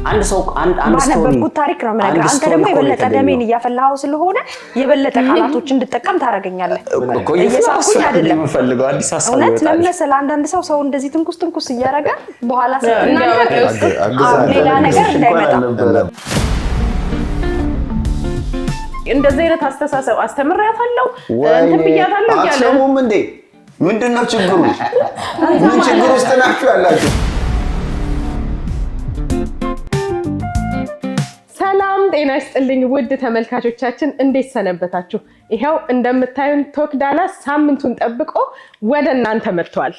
አንድ ሰው አንድ story ባነበብኩት ታሪክ ነው የምነግርህ። አንድ አንተ story ደግሞ እኮ ነው የበለጠ የተገኘው። ደሜን እያፈላኸው ስለሆነ የበለጠ ቃላቶች እንድጠቀም ታደርገኛለህ። እኮ ይፍላ። እየሳቅኩኝ አይደለም። የምፈልገው አዲስ ሀሳብ እውነት ይወጣል። ለምን መሰለህ? አንዳንድ ሰው ሰው እንደዚህ ትንኩስ ትንኩስ እያደረገ በኋላ ስትናገር አግዛለሁ። ሌላ ነገር እንዳይመጣ። አልነበረም። እንደዚህ አይነት አስተሳሰብ አስተምሬያታለሁ፣ ወይኔ እንትን ብያታለሁ እያለ አትሰሙም እንዴ? ምንድን ነው ችግሩ? ምን ችግር ውስጥ ናችሁ ያላችሁ? ሰላም ጤና ይስጥልኝ ውድ ተመልካቾቻችን፣ እንዴት ሰነበታችሁ? ይኸው እንደምታዩን ቶክ ዳላስ ሳምንቱን ጠብቆ ወደ እናንተ መጥቷል።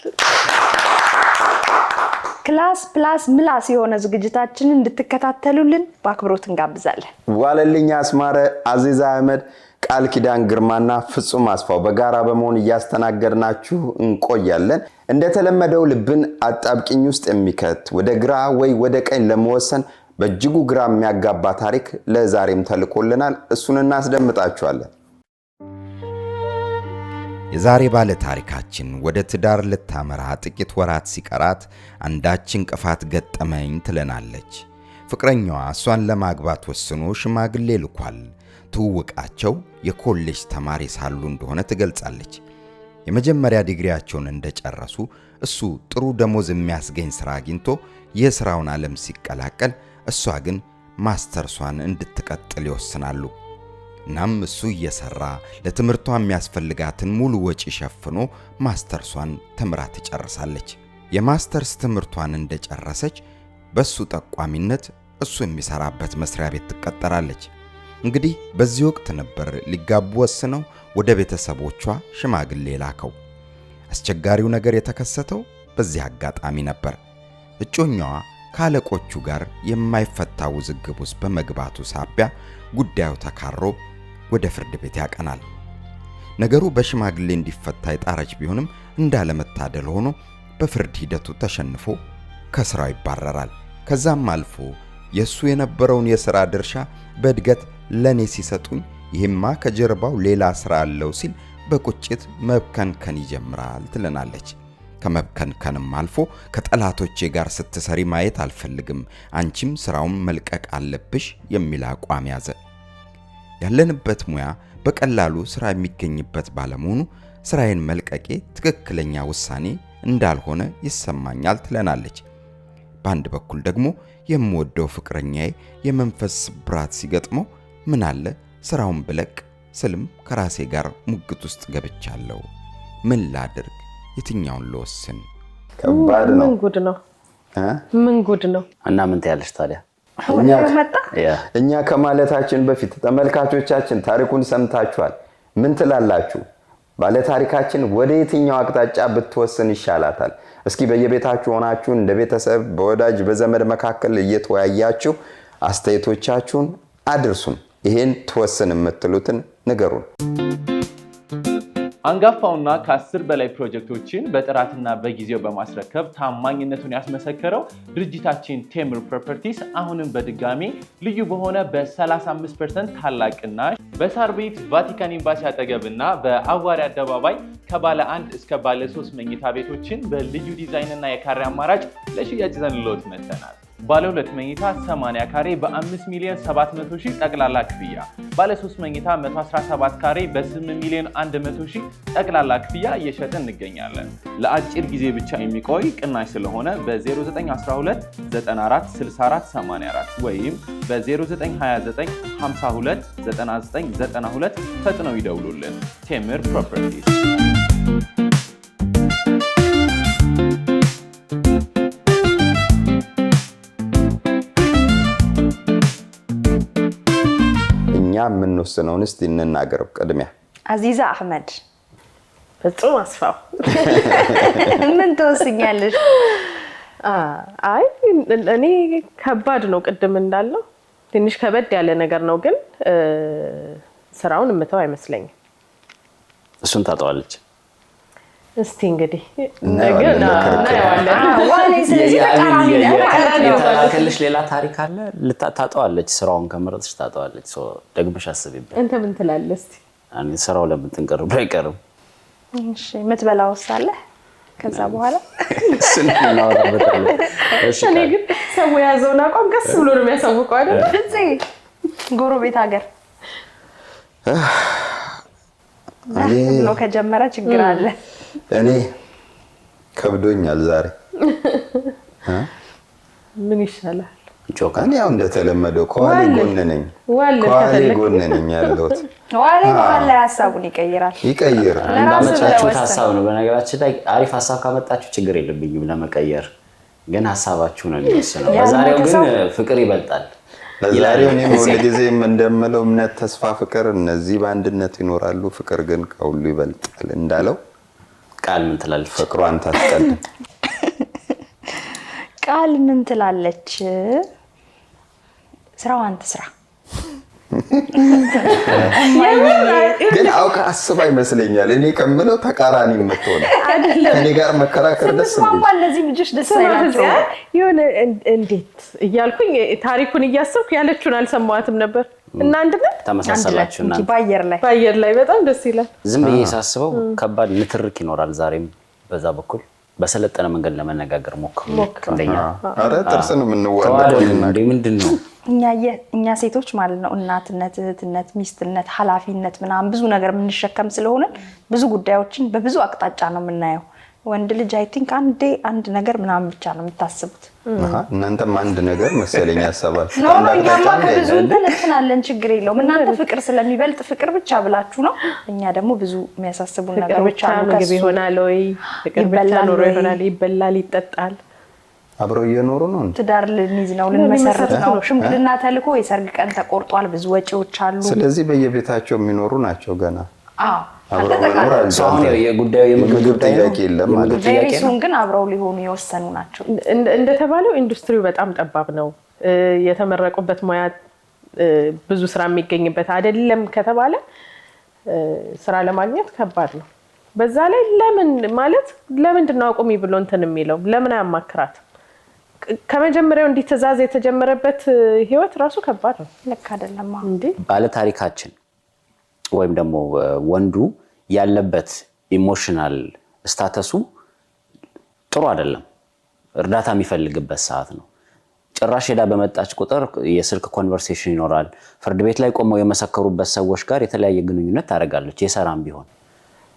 Class plus ምላስ የሆነ ዝግጅታችንን እንድትከታተሉልን በአክብሮት እንጋብዛለን። ዋለልኝ አስማረ፣ አዚዛ አህመድ፣ ቃል ኪዳን ግርማና ፍጹም አስፋው በጋራ በመሆን እያስተናገድናችሁ እንቆያለን። እንደተለመደው ልብን አጣብቂኝ ውስጥ የሚከት፣ ወደ ግራ ወይ ወደ ቀኝ ለመወሰን በእጅጉ ግራ የሚያጋባ ታሪክ ለዛሬም ተልኮልናል። እሱን እናስደምጣችኋለን። የዛሬ ባለ ታሪካችን ወደ ትዳር ልታመራ ጥቂት ወራት ሲቀራት አንዳች እንቅፋት ገጠመኝ ትለናለች። ፍቅረኛዋ እሷን ለማግባት ወስኖ ሽማግሌ ልኳል። ትውውቃቸው የኮሌጅ ተማሪ ሳሉ እንደሆነ ትገልጻለች። የመጀመሪያ ዲግሪያቸውን እንደጨረሱ እሱ ጥሩ ደሞዝ የሚያስገኝ ሥራ አግኝቶ የሥራውን ዓለም ሲቀላቀል፣ እሷ ግን ማስተርሷን እንድትቀጥል ይወስናሉ። እናም እሱ እየሰራ ለትምህርቷ የሚያስፈልጋትን ሙሉ ወጪ ሸፍኖ ማስተርሷን ተምራ ትጨርሳለች። የማስተርስ ትምህርቷን እንደጨረሰች በሱ ጠቋሚነት እሱ የሚሰራበት መስሪያ ቤት ትቀጠራለች። እንግዲህ በዚህ ወቅት ነበር ሊጋቡ ወስነው ወደ ቤተሰቦቿ ሽማግሌ ላከው። አስቸጋሪው ነገር የተከሰተው በዚህ አጋጣሚ ነበር። እጮኛዋ ከአለቆቹ ጋር የማይፈታ ውዝግብ ውስጥ በመግባቱ ሳቢያ ጉዳዩ ተካሮ ወደ ፍርድ ቤት ያቀናል። ነገሩ በሽማግሌ እንዲፈታ የጣረች ቢሆንም እንዳለመታደል ሆኖ በፍርድ ሂደቱ ተሸንፎ ከስራው ይባረራል። ከዛም አልፎ የሱ የነበረውን የሥራ ድርሻ በእድገት ለኔ ሲሰጡኝ ይህማ ከጀርባው ሌላ ስራ አለው ሲል በቁጭት መብከንከን ይጀምራል ትለናለች። ከመብከንከንም አልፎ ከጠላቶቼ ጋር ስትሰሪ ማየት አልፈልግም፣ አንቺም ስራውን መልቀቅ አለብሽ የሚል አቋም ያዘ። ያለንበት ሙያ በቀላሉ ስራ የሚገኝበት ባለመሆኑ ስራዬን መልቀቄ ትክክለኛ ውሳኔ እንዳልሆነ ይሰማኛል ትለናለች። በአንድ በኩል ደግሞ የምወደው ፍቅረኛዬ የመንፈስ ስብራት ሲገጥመው ምን አለ ስራውን ብለቅ ስልም ከራሴ ጋር ሙግት ውስጥ ገብቻለሁ። ምን ላድርግ? የትኛውን ልወስን? ከባድ ነው። ምን ጉድ ነው! እ? ምን ጉድ ነው! እና ምን ትያለሽ ታዲያ? መጣ። እኛ ከማለታችን በፊት ተመልካቾቻችን ታሪኩን ሰምታችኋል። ምን ትላላችሁ? ባለታሪካችን ወደ የትኛው አቅጣጫ ብትወስን ይሻላታል? እስኪ በየቤታችሁ ሆናችሁ እንደ ቤተሰብ፣ በወዳጅ በዘመድ መካከል እየተወያያችሁ አስተያየቶቻችሁን አድርሱን። ይሄን ትወስን የምትሉትን ንገሩን። አንጋፋውና ከ10 በላይ ፕሮጀክቶችን በጥራትና በጊዜው በማስረከብ ታማኝነቱን ያስመሰከረው ድርጅታችን ቴምር ፕሮፐርቲስ አሁንም በድጋሚ ልዩ በሆነ በ35% ታላቅ ቅናሽ በሳር ቤት ቫቲካን ኤምባሲ አጠገብና በአዋሪ አደባባይ ከባለ አንድ እስከ ባለ ሶስት መኝታ ቤቶችን በልዩ ዲዛይን እና የካሬ አማራጭ ለሽያጭ ይዘንልዎት መጥተናል። ባለ ሁለት መኝታ 80 ካሬ በ5 ሚሊዮን 700 ሺህ ጠቅላላ ክፍያ፣ ባለ 3 መኝታ 117 ካሬ በ8 ሚሊዮን 100 ሺህ ጠቅላላ ክፍያ እየሸጥን እንገኛለን። ለአጭር ጊዜ ብቻ የሚቆይ ቅናሽ ስለሆነ በ0912 94 64 84 ወይም በ0929 52 99 92 ፈጥነው ይደውሉልን። ቴምር ፕሮፐርቲስ። እኛ የምንወስነውን እስቲ እንናገር ቅድሚያ። አዚዛ አህመድ። ፍጹም አስፋው። ምን ትወስኛለሽ? አይ፣ እኔ ከባድ ነው። ቅድም እንዳለው ትንሽ ከበድ ያለ ነገር ነው፣ ግን ስራውን እምተው አይመስለኝም። እሱን ታጠዋለች። እስቲ እንግዲህ እናየዋለን ለክርክር። እናየዋለን። ዋሌ ስለዚህ ተቃራኒ ነህ ማለት ነው። የተላከልሽ ሌላ ታሪክ አለ። ታጠዋለች። ስራውን ከመረጥሽ ታጠዋለች። So ደግመሽ አስቢበት። አንተ ምን ትላለህ? እስቲ። እኔ ስራው ለምን ጥንቅር ብሎ አይቀርም። እሺ፣ የምትበላው አለ? ከዛ በኋላ እሱን እናወራበታለን። እሺ እኔ ቃል። ግን ሰው የያዘውን አቋም ቀስ ብሎ ነው የሚያሳውቀው አይደል? እዚህ ጎረቤት ሀገር ብሎ ከጀመረ ችግር አለ። እኔ ከብዶኛል ዛሬ። ምን ይሻላል? ጆከር እኔ ያው እንደተለመደው ከዋሌ ዋልል። ጎን ነኝ፣ ዋልል ከዋሌ ከፈለክ። ጎን ነኝ ያለሁት። ዋሌ መሀል ላይ ሀሳቡን ይቀይራል። ይቀይር። ለራስህ እንዳመጣችሁት ብለህ ወስን። ሀሳብ ነው። በነገራችን ላይ አሪፍ ሀሳብ ካመጣችሁ ችግር የለብኝም ለመቀየር፣ ግን ሀሳባችሁ ነው የሚወስነው። በዛሬው ግን ሰው ፍቅር ይበልጣል። ለዛሬው እኔም ሁልጊዜም እንደምለው እምነት፣ ተስፋ፣ ፍቅር እነዚህ በአንድነት ይኖራሉ፣ ፍቅር ግን ከሁሉ ይበልጣል እንዳለው ቃል ምን ትላለች? ፍቅሯን ታስቀድም። ቃል ምን ትላለች? ስራዋን ትስራ። ግን አውቃ አስባ ይመስለኛል። እኔ ከምለው ተቃራኒ የምትሆነው ከእኔ ጋር መከራከር ደስ ስንስማማ እነዚህ ልጆች ደስ ስማ አይላቸውም። እዚያ የሆነ እንዴት እያልኩኝ ታሪኩን እያሰብኩ ያለችውን አልሰማዋትም ነበር። እና አንድነት አንድ ላይ ተመሳሰላችሁ እንጂ እናንተ። በአየር ላይ በአየር ላይ በጣም ደስ ይላል። ዝም ብዬ ሳስበው ከባድ ንትርክ ይኖራል ዛሬም። በዛ በኩል በሰለጠነ መንገድ ለመነጋገር ሞክሩ። ልክ እንደኛ አረ ጥርስ ነው የምንዋለቀው። ተዋደዱ እንዴ! ምንድን ነው? እኛ ሴቶች ማለት ነው እናትነት፣ እህትነት፣ ሚስትነት፣ ኃላፊነት ምናምን ብዙ ነገር የምንሸከም ስለሆነ ብዙ ጉዳዮችን በብዙ አቅጣጫ ነው የምናየው። ወንድ ልጅ I think አንዴ አንድ ነገር ምናምን ብቻ ነው የምታስቡት። አሃ፣ እናንተም አንድ ነገር መሰለኝ ያሰባችሁ። No አንድ እኛማ አቅጣጫ ነው ከብዙ ያለን። እንትን እንትን አለን፣ ችግር የለውም። እናንተ ፍቅር ስለሚበልጥ ፍቅር ብቻ ብላችሁ ነው። እኛ ደግሞ ብዙ የሚያሳስቡን ፍቅር ነገሮች ብቻ አሉ። ምግብ ከሱ ይሆናል ወይ? ፍቅር ብቻ ይበላል ኑሮ ወይ? ይሆናል? ይበላል፣ ይጠጣል። አብረው እየኖሩ ነው እንዴ? ትዳር ልንይዝ ነው፣ ልንመሰርት ነው። ሽምግልና ተልኮ የሰርግ ቀን ተቆርጧል። ብዙ ወጪዎች አሉ። ስለዚህ በየቤታቸው የሚኖሩ ናቸው ገና አዎ አብረው መኖር እሱ አሁን የጉዳዩ የምግብ የምግብ ጉዳይ ነው። ጥያቄ የለም ማለት ነው። የምግብ ጥያቄ ነው። Very soon ግን አብረው ሊሆኑ የወሰኑ ናቸው። እንደተባለው ኢንዱስትሪው በጣም ጠባብ ነው። የተመረቁበት ሙያ ብዙ ስራ የሚገኝበት አይደለም ከተባለ ስራ ለማግኘት ከባድ ነው። በዛ ላይ ለምን ማለት ለምንድን ነው አቁሚ ብሎ እንትን የሚለው? ለምን አያማክራትም? ከመጀመሪያው እንዲህ ትዕዛዝ የተጀመረበት ህይወት ራሱ ከባድ ነው ልክ አይደለም። አዎ። እንዴ። ባለታሪካችን ወይም ደግሞ ወንዱ ያለበት emotional status ኡ ጥሩ አይደለም። እርዳታ የሚፈልግበት ሰዓት ነው። ጭራሽ ሄዳ በመጣች ቁጥር የስልክ conversation ይኖራል። ፍርድ ቤት ላይ ቆመው የመሰከሩበት ሰዎች ጋር የተለያየ ግንኙነት ታደርጋለች። የሰራም ቢሆን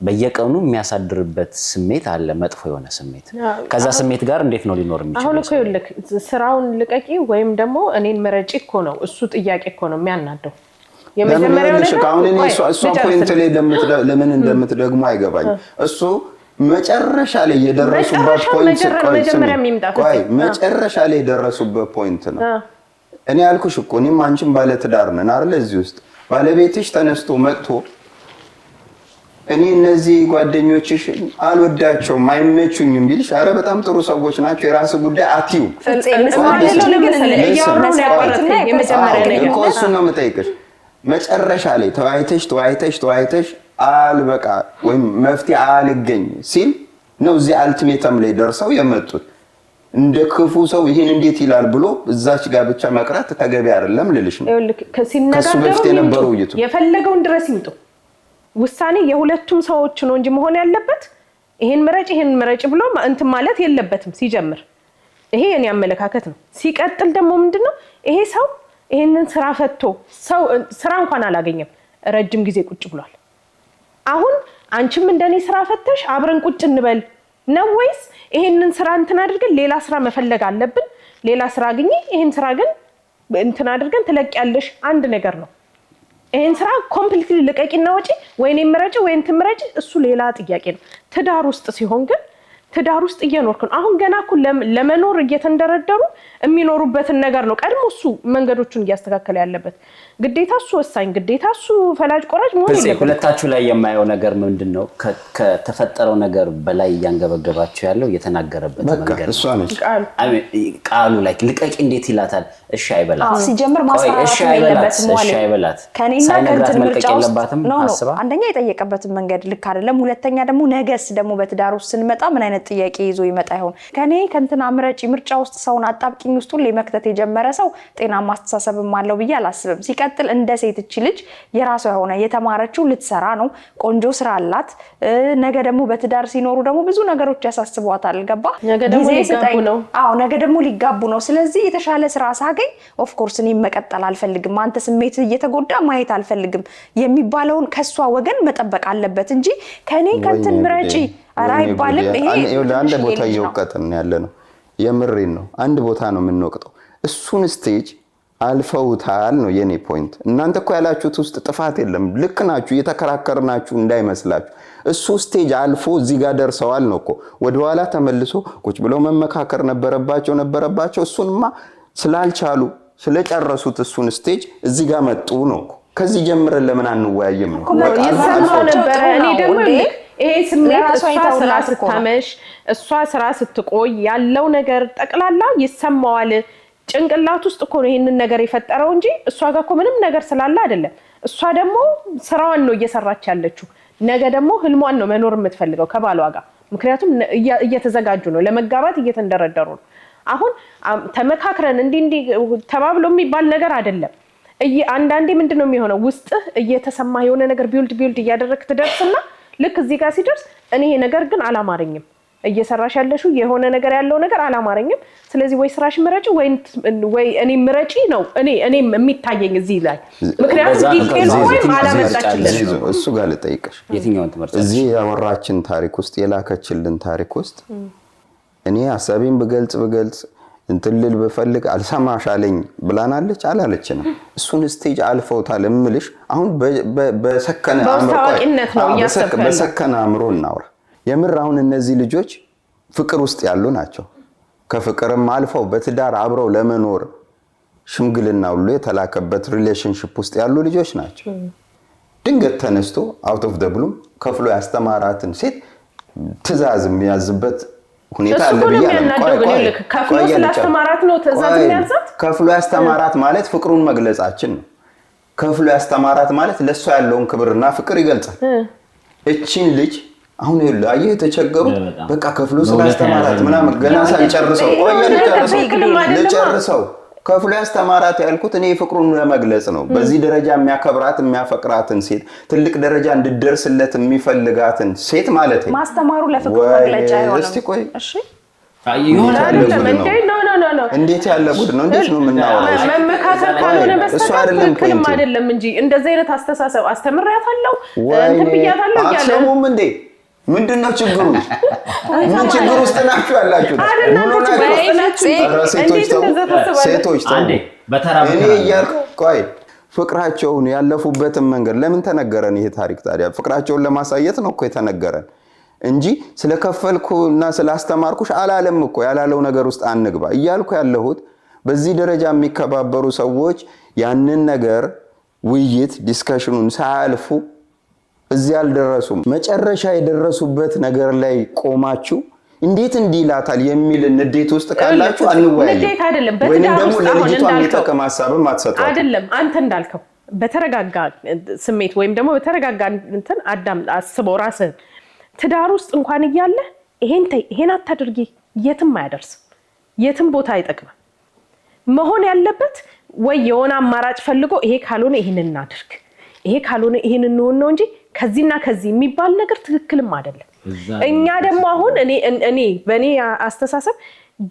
በየቀኑ የሚያሳድርበት ስሜት አለ፣ መጥፎ የሆነ ስሜት። ከዛ ስሜት ጋር እንዴት ነው ሊኖር አሁን የሚችለው? እኮ ይኸውልህ ስራውን ልቀቂ ወይም ደግሞ እኔን ምረጪ እኮ ነው እሱ ጥያቄ እኮ ነው የሚያናደው። የመጀመሪያው ለምን ነገር አሁን እኔ ቆይ፣ እሷ point ላይ ለምን እንደምትደግሞ አይገባኝ። እሱ መጨረሻ ላይ የደረሱበት መጨረሻው point ቆይ ስሚ፣ መጀመሪያ የሚምጣ ቆይ ፍፄ። መጨረሻ ላይ የደረሱበት point ነው። እኔ ያልኩሽ እኮ እኔም አንቺም ባለ ትዳር ነን አይደል? እዚህ ውስጥ ባለቤትሽ ተነስቶ መጥቶ እኔ እነዚህ ጓደኞችሽ አልወዳቸውም አይመቹኝም ቢልሽ፣ አረ በጣም ጥሩ ሰዎች ናቸው የራስ ጉዳይ አትዩ። ፍፄ እማልለው ምስማማለሁ ለምን ግን መሰለህ? እያወራሁ ነው ያቋረጥከኝ። የመጀመሪያ አዎ፣ ነገር እኮ እሱን ነው የምጠይቅሽ። መጨረሻ ላይ ተወያይተሽ ተወያይተሽ ተወያይተሽ አልበቃ ወይም መፍትሄ አልገኝ ሲል ነው እዚህ ultimatum ላይ ደርሰው የመጡት። እንደ ክፉ ሰው ይህን እንዴት ይላል ብሎ እዛች ጋር ብቻ መቅረት ተገቢ አይደለም ልልሽ ነው። ይኸውልህ ከሱ ሲነጋገሩ በፊት የነበረው ይምጡ፣ ውይይቱ የፈለገውን ድረስ ይምጡ። ውሳኔ የሁለቱም ሰዎች ነው እንጂ መሆን ያለበት ይሄን ምረጭ ይሄን ምረጭ ብሎ እንትን ማለት የለበትም ሲጀምር። ይሄ የኔ አመለካከት ነው። ሲቀጥል ደግሞ ምንድነው ይሄ ሰው ይሄንን ስራ ፈቶ ሰው ስራ እንኳን አላገኘም፣ ረጅም ጊዜ ቁጭ ብሏል። አሁን አንቺም እንደኔ ስራ ፈተሽ አብረን ቁጭ እንበል ነው ወይስ ይሄንን ስራ እንትን አድርገን ሌላ ስራ መፈለግ አለብን? ሌላ ስራ አግኚ፣ ይሄን ስራ ግን እንትን አድርገን ትለቂያለሽ። አንድ ነገር ነው። ይሄን ስራ completely ልቀቂና ወጪ ወይ እኔን ምረጪ ወይ እንትን ምረጪ፣ እሱ ሌላ ጥያቄ ነው። ትዳር ውስጥ ሲሆን ግን ትዳር ውስጥ እየኖርክ ነው። አሁን ገና እኮ ለመኖር እየተንደረደሩ የሚኖሩበትን ነገር ነው ቀድሞ እሱ መንገዶቹን እያስተካከለ ያለበት። ግዴታ እሱ ወሳኝ፣ ግዴታ እሱ ፈላጭ ቆራጭ መሆን ፍፄ የለበትም። ሁለታችሁ ላይ የማየው ነገር ምንድን ነው? ከተፈጠረው ነገር በላይ እያንገበገባችሁ ያለው የተናገረበት በቃ መንገድ እሷ ነው። ነች። ቃሉ I mean ቃሉ ላይ ልቀቂ እንዴት ይላታል? እሺ አይበላት። ሲጀምር ቆይ፣ ማስፈራራት እሺ አይበላት፣ የለበትም ዋሌ። እሺ አይበላት። ከኔና ሳይነግራት ከእንትን መልቀቅ ምርጫ ውስጥ የለባትም No no አስባ አንደኛ የጠየቀበትን መንገድ ልክ አይደለም። ሁለተኛ ደግሞ ነገስ ደግሞ በትዳር ውስጥ ስንመጣ ምን አይነት ጥያቄ ይዞ ይመጣ ይሆን? ከኔ ከእንትና ምረጪ፣ ምርጫ ውስጥ ሰውን አጣብቂኝ ውስጥ ሁሌ መክተት የጀመረ ሰው ጤናማ አስተሳሰብም አለው ብዬ አላስብም። ሲቀጥል እንደ ሴት እቺ ልጅ የራሷ የሆነ የተማረችው ልትሰራ ነው፣ ቆንጆ ስራ አላት። ነገ ደግሞ በትዳር ሲኖሩ ደግሞ ብዙ ነገሮች ያሳስቧታል። ገባ? ነገ ደግሞ ጊዜ ሊጋቡ ስጠኝ። ነው። አዎ፣ ነገ ደግሞ ሊጋቡ ነው። ስለዚህ የተሻለ ስራ ሳገኝ of course እኔ መቀጠል አልፈልግም፣ አንተ ስሜት እየተጎዳ ማየት አልፈልግም የሚባለውን ከሷ ወገን መጠበቅ አለበት እንጂ ከኔ ከንትን ወይኔ ምረጪ ጉዴ፣ ኧረ ወይኔ አይባልም። ጉዴ። ይሄ ይኸውልህ፣ አንድ ትንሽዬ ቦታ ልጅ ነው። እየወቀጥን ያለ ነው። የምሬን ነው። አንድ ቦታ ነው የምንወቅጠው። እሱን stage አልፈውታል ነው የኔ point። እናንተ እኮ ያላችሁት ውስጥ ጥፋት የለም። ልክ ናችሁ። እየተከራከርናችሁ እንዳይመስላችሁ። እሱ stage አልፎ እዚህ ጋር ደርሰዋል ነው እኮ። ወደኋላ ተመልሶ ቁጭ ብለው መመካከር ነበረባቸው። እሱንማ ስላልቻሉ ስለጨረሱት እሱን stage እዚህ ጋር መጡ ነው እኮ። ከዚህ ጀምረን ለምን አንወያይም ነው። እኮ በቃ አልፎ ይሰማው አልፎ ነበረ። ጥሩ እኔ ነው ደግሞ እንዴ? ልክ ይሄ ስሜት ለራሷ እሷ ስራ የተውላት እኮ ነው። ስታመሽ፣ እሷ ስራ ስትቆይ ያለው ነገር ጠቅላላ ይሰማዋል። ጭንቅላት ውስጥ እኮ ነው ይሄንን ነገር የፈጠረው እንጂ እሷ ጋር እኮ ምንም ነገር ስላለ አይደለም። እሷ ደግሞ ስራዋን ነው እየሰራች ያለችው። ነገ ደግሞ ህልሟን ነው መኖር የምትፈልገው ከባሏ ጋር። ምክንያቱም እየተዘጋጁ ነው፣ ለመጋባት እየተንደረደሩ ነው። አሁን ተመካክረን እንዲህ እንዲህ ተባብሎ የሚባል ነገር አይደለም። አንዳንዴ ምንድን ነው የሚሆነው፣ ውስጥህ እየተሰማ የሆነ ነገር build build እያደረግክ ትደርስና ልክ እዚህ ጋር ሲደርስ እኔ ይሄ ነገር ግን አላማረኝም፣ እየሰራሽ ያለሽው የሆነ ነገር ያለው ነገር አላማረኝም። ስለዚህ ወይ ስራሽ ምረጪ ወይ እኔ ምረጪ ነው እኔም የሚታየኝ እዚህ ላይ፣ ምክንያቱም በዛ ነው። detail ወይም አላመጣችልንም። ዚዙ፣ እሱ ጋር ልጠይቅሽ። የትኛውን ትመርጫለሽ? እዚህ ያወራችን ታሪክ ውስጥ፣ የላከችልን ታሪክ ውስጥ እኔ ሀሳቤን ብገልጽ እንትን ልል ብፈልግ አልሰማሽ አለኝ ብላናለች አላለችንም? እሱን stage አልፈውታል እምልሽ አሁን በሰከነ በውስጥ አእምሮ፣ ቆይ፣ አዋቂነት ነው አዎ፣ እያሰብክ ያለው። በሰከነ አእምሮ እናውራ። የምር አሁን እነዚህ ልጆች ፍቅር ውስጥ ያሉ ናቸው። ከፍቅርም አልፈው በትዳር አብረው ለመኖር ሽምግልና ሁሉ የተላከበት relationship ውስጥ ያሉ ልጆች ናቸው። ድንገት ተነስቶ out of the blue ከፍሎ ያስተማራትን ሴት ትዕዛዝ የሚያዝበት ሁኔታ እሱ አለ እኮ ነው ብዬ አላምንም። የሚያናደው። ቆይ ግን ቆይ ይኸውልህ፣ ከፍሎ ቆይ ልጨርስ። ስላስተማራት ነው ትዕዛዝ ቆይ፣ የሚያዛት? ከፍሎ ያስተማራት ማለት ፍቅሩን መግለጻችን ነው። ከፍሎ ያስተማራት ማለት ለእሷ ያለውን ክብርና ፍቅር ይገልጻል። እቺን ልጅ አሁን ይኸውልህ፣ አየህ የተቸገሩት በጣም። በቃ ከፍሎ በሁለት ስላስተማራት የያዘ ምናምን ገና ሳልጨርሰው፣ ቆይ ልጨርሰው ትክክልም አይደለማ። ልጨርሰው። ከፍሎ ያስተማራት ያልኩት እኔ ፍቅሩን ለመግለጽ ነው። በዚህ ደረጃ የሚያከብራት የሚያፈቅራትን ሴት፣ ትልቅ ደረጃ እንድደርስለት የሚፈልጋትን ሴት ማለት ነው። ማስተማሩ ለፍቅሩ ወይ መግለጫ አይሆንም። እስቲ ቆይ። እሺ። የሆነ ያለ አይደለም ጉድ ነው። እንዴ? No, no, no, no። እንዴት ያለ ጉድ ነው? እንዴት ነው የምናወራው? መመካከር ካልሆነ እሱ በስተቀር አይደለም ትክክልም point ኡ። አይደለም እንጂ እንደዚህ አይነት አስተሳሰብ አስተምሬያታለሁ እንትን ወይኔ ብያታለሁ እያለ አትሰሙም እንዴ? ምንድን ነው ችግሩ? ምን ችግር ውስጥ ናችሁ ያላችሁት? አይደል? ምን እናንተ ችግር ሆናችሁ? ውስጥ ናችሁ እንጂ። ኧረ ሴቶች እንዴት ተው፣ እንደዛ ታስባለህ? ሴቶች ተው። አንዴ በተራ እኔ በተራ እያልኩ ቆይ፣ ፍቅራቸውን ያለፉበትን መንገድ ለምን ተነገረን? ይሄ ታሪክ ታዲያ ፍቅራቸውን ለማሳየት ነው እኮ የተነገረን እንጂ ስለከፈልኩ እና ስላስተማርኩሽ አላለም እኮ። ያላለው ነገር ውስጥ አንግባ። እያልኩ ያለሁት በዚህ ደረጃ የሚከባበሩ ሰዎች ያንን ነገር ውይይት discussion ኑን ሳያልፉ እዚህ አልደረሱም። መጨረሻ የደረሱበት ነገር ላይ ቆማችሁ እንዴት እንዲህ ይላታል የሚል ንዴት ውስጥ ካላችሁ አንወያይም። ንዴት አይደለም። ወይንም በትዳር ደግሞ ውስጥ አሁን ለልጅቷ እንዳልከው የሚጠቅም ሀሳብም አትሰጧትም። አይደለም፣ አንተ እንዳልከው በተረጋጋ ስሜት ወይም ደግሞ በተረጋጋ እንትን አዳም አስበው ራስህን፣ ትዳር ውስጥ እንኳን እያለ ይሄን ተይ ይሄን አታድርጊ የትም አያደርስም፣ የትም ቦታ አይጠቅምም። መሆን ያለበት ወይ የሆነ አማራጭ ፈልጎ ይሄ ካልሆነ ይሄን እናድርግ፣ ይሄ ካልሆነ ይሄን እንሆን ነው እንጂ ከዚህና ከዚህ የሚባል ነገር ትክክልም አይደለም። እኛ ደግሞ አሁን እኔ በእኔ አስተሳሰብ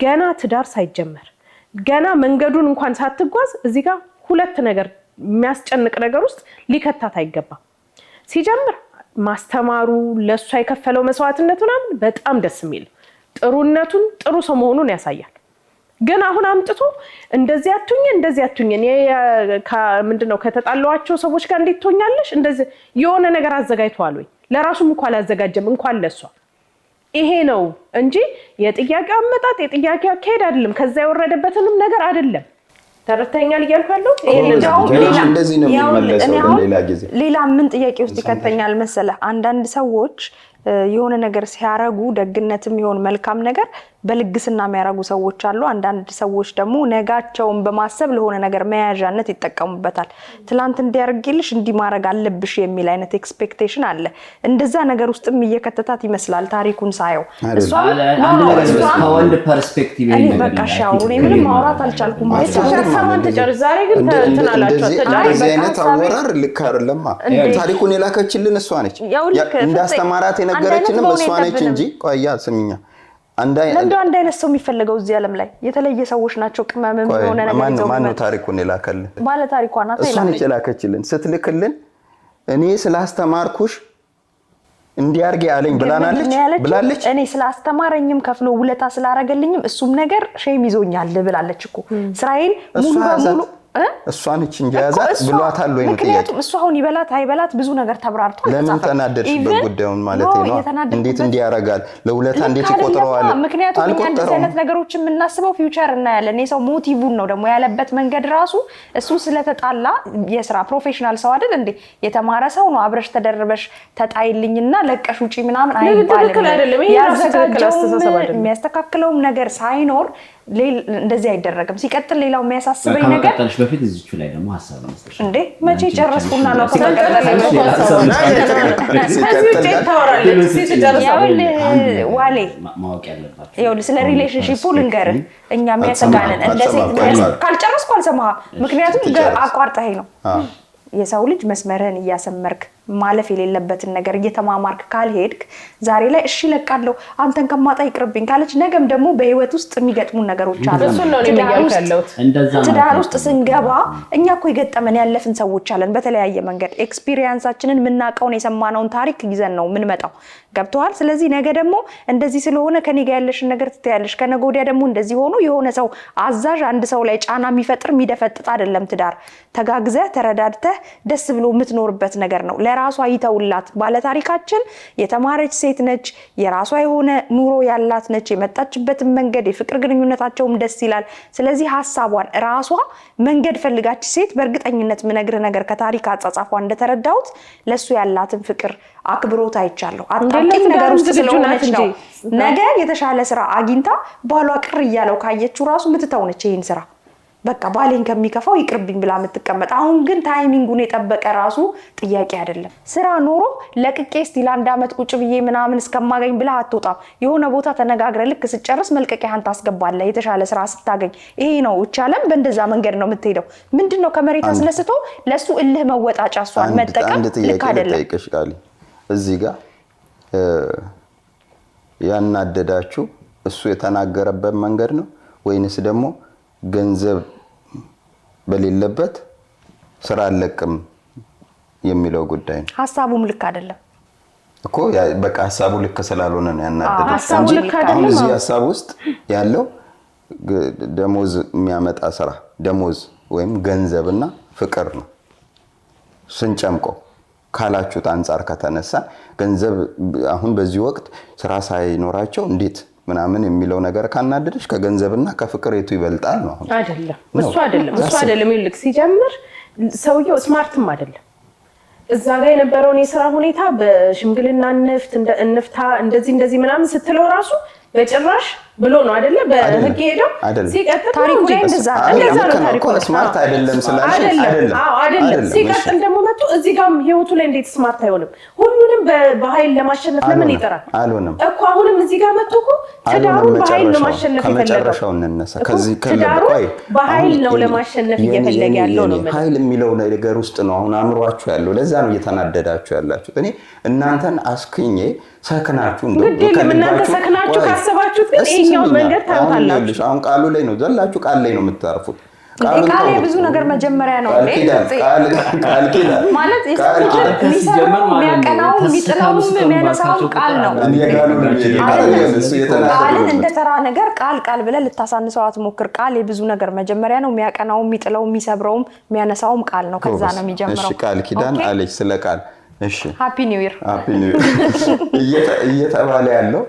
ገና ትዳር ሳይጀመር፣ ገና መንገዱን እንኳን ሳትጓዝ እዚህ ጋር ሁለት ነገር የሚያስጨንቅ ነገር ውስጥ ሊከታት አይገባም። ሲጀምር ማስተማሩ፣ ለእሷ የከፈለው መስዋዕትነት ምናምን በጣም ደስ የሚል ነው። ጥሩነቱን፣ ጥሩ ሰው መሆኑን ያሳያል። ግን አሁን አምጥቶ እንደዚህ አቱኝ እንደዚህ አቱኝ፣ እኔ ምንድነው ከተጣላኋቸው ሰዎች ጋር እንዴት ትሆኛለሽ? እንደዚህ የሆነ ነገር አዘጋጅተዋል ወይ? ለራሱም እንኳን አላዘጋጀም እንኳን ለሷ። ይሄ ነው እንጂ የጥያቄው አመጣጥ የጥያቄው አካሄድ አይደለም። ከዛ የወረደበትንም ነገር አይደለም። ተረድተኸኛል እያልኩ ያለው ይሄንን ነው። እንደዚህ ነው የሚመለሰው እኔ አሁን ለሌላ ጊዜ። ሌላ ምን ጥያቄ ውስጥ ይከተኛል መሰለህ? አንዳንድ ሰዎች የሆነ ነገር ሲያረጉ ደግነትም ይሆን መልካም ነገር በልግስና የሚያረጉ ሰዎች አሉ። አንዳንድ ሰዎች ደግሞ ነጋቸውን በማሰብ ለሆነ ነገር መያዣነት ይጠቀሙበታል። ትላንት እንዲያርግልሽ እንዲህ ማድረግ አለብሽ የሚል አይነት expectation አለ። እንደዛ ነገር ውስጥም እየከተታት ይመስላል ታሪኩን ሳየው። እሷም አንድ ነገር ከወንድ perspective እኔ በቃ እሺ አውሩ፣ እኔ ምንም ማውራት አልቻልኩም። ሀሳቧን ትጨርስ። ዛሬ ግን እንትን አላችሁ። እንደዚህ አይነት አወራር ልክ አይደለማ። ታሪኩን የላከችልን እሷ ነች፣ እንዳስተማራት የነገረችንም እሷ ነች እንጂ ቆያ ስሚኛ ለምንድነው አንድ አይነት ሰው የሚፈለገው እዚህ ዓለም ላይ? የተለየ ሰዎች ናቸው። ቅመምም የሆነ ነገር ይዘው ማነው ታሪኩን የላከልን? ባለ ታሪኳ ናት እሷ ነች የላከችልን። ስትልክልን እኔ ስላስተማርኩሽ እንዲያርግ ያለኝ ብላናለች ብላለች። እኔ ስላስተማረኝም ከፍሎ ውለታ ስላረገልኝም እሱም ነገር shame ይዞኛል ብላለች እኮ። ስራዬን ሙሉ በሙሉ እሷ ነች እንጂ ያዛት ብሏታል ወይ ነው ጥያቄ። ምክንያቱም እሱ አሁን ይበላት አይበላት ብዙ ነገር ተብራርቷል። ለምን ተናደድሽበት ጉዳዩን ማለት ነው። እንዴት እንዲህ ያደርጋል? ለውለታ እንዴት ይቆጥረዋል? ምክንያቱም እኛ እንደዚህ አይነት ነገሮች የምናስበው future እናያለን። የሰው motive ን ነው ደግሞ ያለበት መንገድ ራሱ እሱ ስለተጣላ የስራ professional ሰው አይደል እንዴ? የተማረ ሰው ነው። አብረሽ ተደርበሽ ተጣይልኝና ለቀሽ ውጪ ምናምን አይባልም። ያዘጋጀውም የሚያስተካክለውም ነገር ሳይኖር እንደዚህ አይደረግም። ሲቀጥል ሌላው የሚያሳስበኝ ነገር ከመቀጠልሽ በፊት እዚቹ ላይ ደግሞ ሀሳብ መስጠሽ እንዴ መቼ ጨረስኩና ነው ዋሌ ማወቅ ያለባቸው ይኸውልህ፣ ስለ relationship ኡ ልንገርህ። እኛ የሚያሰጋንን እንደ ሴት ካልጨረስኩ አልሰማህም። ምክንያቱም አቋርጠኸኝ ነው። የሰው ልጅ መስመርህን እያሰመርክ ማለፍ የሌለበትን ነገር እየተማማርክ ካልሄድክ ዛሬ ላይ እሺ እለቃለሁ አንተን ከማጣ ይቅርብኝ ካለች ነገም ደግሞ በህይወት ውስጥ የሚገጥሙ ነገሮች አሉ። ትዳር ውስጥ ስንገባ እኛ እኮ የገጠመን ያለፍን ሰዎች አለን። በተለያየ መንገድ experience ኣችንን የምናውቀውን የሰማነውን ታሪክ ይዘን ነው የምንመጣው። ገብቶሃል? ስለዚህ ነገ ደግሞ እንደዚህ ስለሆነ ከኔ ጋር ያለሽን ነገር ትተያለሽ፣ ከነገ ወዲያ ደግሞ እንደዚህ ሆኖ የሆነ ሰው አዛዥ አንድ ሰው ላይ ጫና የሚፈጥር የሚደፈጥጥ አይደለም። ትዳር ተጋግዘህ ተረዳድተህ ደስ ብሎ የምትኖርበት ነገር ነው። ለራሷ ይተውላት። ባለታሪካችን የተማረች ሴት ነች። የራሷ የሆነ ኑሮ ያላት ነች። የመጣችበትን መንገድ የፍቅር ግንኙነታቸውም ደስ ይላል። ስለዚህ ሀሳቧን ራሷ መንገድ ፈልጋች ሴት በእርግጠኝነት ምነግርህ ነገር ከታሪክ አጻጻፏ እንደተረዳሁት ለሱ ያላትን ፍቅር አክብሮት አይቻለሁ። አጣብቂኝ ነገር ውስጥ ስለሆነች ነው። ነገ የተሻለ ስራ አግኝታ ባሏ ቅር እያለው ካየችው ራሱ ምትተው ነች ይሄን ስራ በቃ ባሌን ከሚከፋው ይቅርብኝ ብላ የምትቀመጥ። አሁን ግን timing ኡን የጠበቀ ራሱ ጥያቄ አይደለም። ስራ ኖሮ ለቅቄ እስቲ ለአንድ ዓመት ቁጭ ብዬ ምናምን እስከማገኝ ብላ አትወጣም። የሆነ ቦታ ተነጋግረ ልክ ስጨርስ መልቀቂያህን ታስገባለህ የተሻለ ስራ ስታገኝ። ይሄ ነው ይቻለም። በእንደዛ መንገድ ነው የምትሄደው። ምንድን ነው ከመሬት አስነስቶ ለሱ እልህ መወጣጫ እሷን መጠቀም ልክ አይደለም። እዚህ ጋር ያናደዳችሁ እሱ የተናገረበት መንገድ ነው ወይንስ ደግሞ ገንዘብ በሌለበት ስራ አለቅም የሚለው ጉዳይ ነው? ሀሳቡም ልክ አይደለም እኮ። በቃ ሀሳቡ ልክ ስላልሆነ ነው ያናደደው እንጂ አሁን እዚህ ሀሳብ ውስጥ ያለው ደሞዝ የሚያመጣ ስራ ደሞዝ ወይም ገንዘብና ፍቅር ነው። ስንጨምቀው ካላችሁት አንጻር ከተነሳ ገንዘብ አሁን በዚህ ወቅት ስራ ሳይኖራቸው እንዴት ምናምን የሚለው ነገር ካናደደሽ ከገንዘብና ከፍቅር የቱ ይበልጣል ነው? አይደለም፣ እሱ አይደለም፣ እሱ አይደለም። ይልቅ ሲጀምር ሰውየው smart ም አይደለም። እዛ ጋር የነበረውን የስራ ሁኔታ በሽምግልና እንፍታ እንደዚህ እንደዚህ ምናምን ስትለው ራሱ በጭራሽ ብሎ ነው አይደለ? በህግ ሄደው ሲቀጥል ታሪኩ ላይ እንደዛ ነው ታሪኩ። smart አይደለም ስላልሽ አይደለም፣ አይደለም። ሲቀጥል ደግሞ መጥቶ እዚህ ጋርም ህይወቱ ላይ እንዴት smart አይሆንም? ሁሉንም በኃይል ለማሸነፍ ለምን ይጥራል? አልሆነም እኮ አሁንም እዚህ ጋር መጥቶ እኮ ትዳሩን በኃይል ነው ማሸነፍ የፈለገው። ከመጨረሻው እንነሳ። ከዚህ ትዳሩን በኃይል ነው ለማሸነፍ እየፈለገ ያለው ነው። ኃይል የሚለው ነገር ውስጥ ነው አሁን አእምሯችሁ ያለው። ለዛ ነው እየተናደዳችሁ ያላችሁት። እኔ እናንተን አስክኜ ሰክናችሁ እንደው ግድ የለም እናንተ ሰክናችሁ ካሰባችሁት ግን ይሄኛውን መንገድ ታዩታላችሁ። አሁን ቃሉ ላይ ነው ዘላችሁ፣ ቃል ላይ ነው የምታርፉት። ቃል ብዙ ነገር መጀመሪያ ነው ማለት የሚሰራው የሚያቀናው የሚጥለውም የሚያነሳውም ቃል ነው። ቃልን እንደ ተራ ነገር ቃል ቃል ብለህ ልታሳንሰው አትሞክር። ቃል የብዙ ነገር መጀመሪያ ነው። የሚያቀናው፣ የሚጥለው፣ የሚሰብረውም የሚያነሳውም ቃል ነው። ከዛ ነው የሚጀምረው። ቃል ኪዳን አለች ስለ ቃል። እሺ Happy New Year Happy New Year እየተባለ ያለው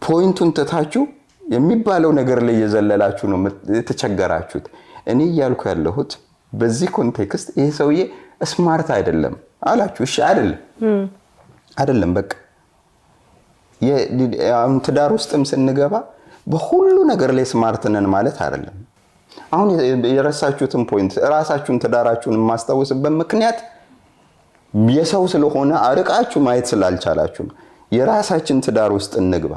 point ኡን ትታችሁ የሚባለው ነገር ላይ እየዘለላችሁ ነው የተቸገራችሁት። እኔ እያልኩ ያለሁት በዚህ context ይሄ ሰውዬ smart አይደለም አላችሁ። እሺ አይደለም አይደለም፣ በቃ አሁን ትዳር ውስጥም ስንገባ በሁሉ ነገር ላይ smart ነን ማለት አይደለም። አሁን የረሳችሁትን point ራሳችሁን ትዳራችሁን የማስታውስበት ምክንያት የሰው ስለሆነ አርቃችሁ ማየት ስላልቻላችሁ ነው። የራሳችን ትዳር ውስጥ እንግባ።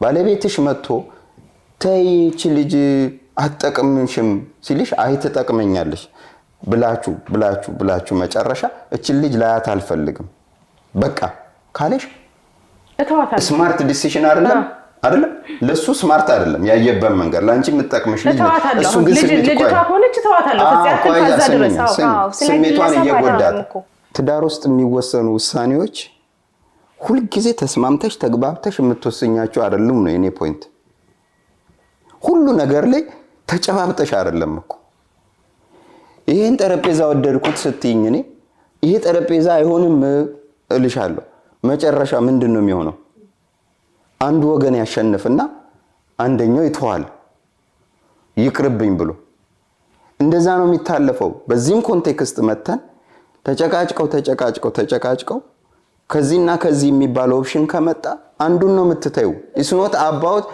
ባለቤትሽ መጥቶ ተይ ይህቺ ልጅ አትጠቅምሽም ሲልሽ አይ ትጠቅመኛለሽ ብላችሁ ብላችሁ ብላችሁ መጨረሻ እችን ልጅ ላያት አልፈልግም በቃ ካለሽ እተዋታለሁ። Smart decision አይደለም አይደለም። ለሱ smart አይደለም ያየበት መንገድ፣ ለአንቺ የምትጠቅምሽ ልጅ ነች። እተዋታለሁ። እሱ ግን ስሜት ልጅቷ ቆይ ከሆነች እተዋታለሁ። አዎ፣ ከዚያ ቆይ ከዛ ስሚኝ፣ ድረስ አዎ። ስሚኝ። አዎ፣ ስለ ስሜቷን ግለሰብ እየጎዳት አይደለም እኮ። ትዳር ውስጥ የሚወሰኑ ውሳኔዎች ሁልጊዜ ተስማምተሽ ተግባብተሽ የምትወስኛቸው አይደሉም ነው የኔ point። ሁሉ ነገር ላይ ተጨባብጠሽ አይደለም እኮ። ይሄን ጠረጴዛ ወደድኩት ስትይኝ እኔ ይሄ ጠረጴዛ አይሆንም እልሻለሁ። መጨረሻ ምንድን ነው የሚሆነው? አንዱ ወገን ያሸንፍና አንደኛው ይተዋል፣ ይቅርብኝ ብሎ። እንደዛ ነው የሚታለፈው። በዚህም context መተን ተጨቃጭቀው ተጨቃጭቀው ተጨቃጭቀው ከዚህና ከዚህ የሚባል option ከመጣ አንዱን ነው የምትተዩ። It's not about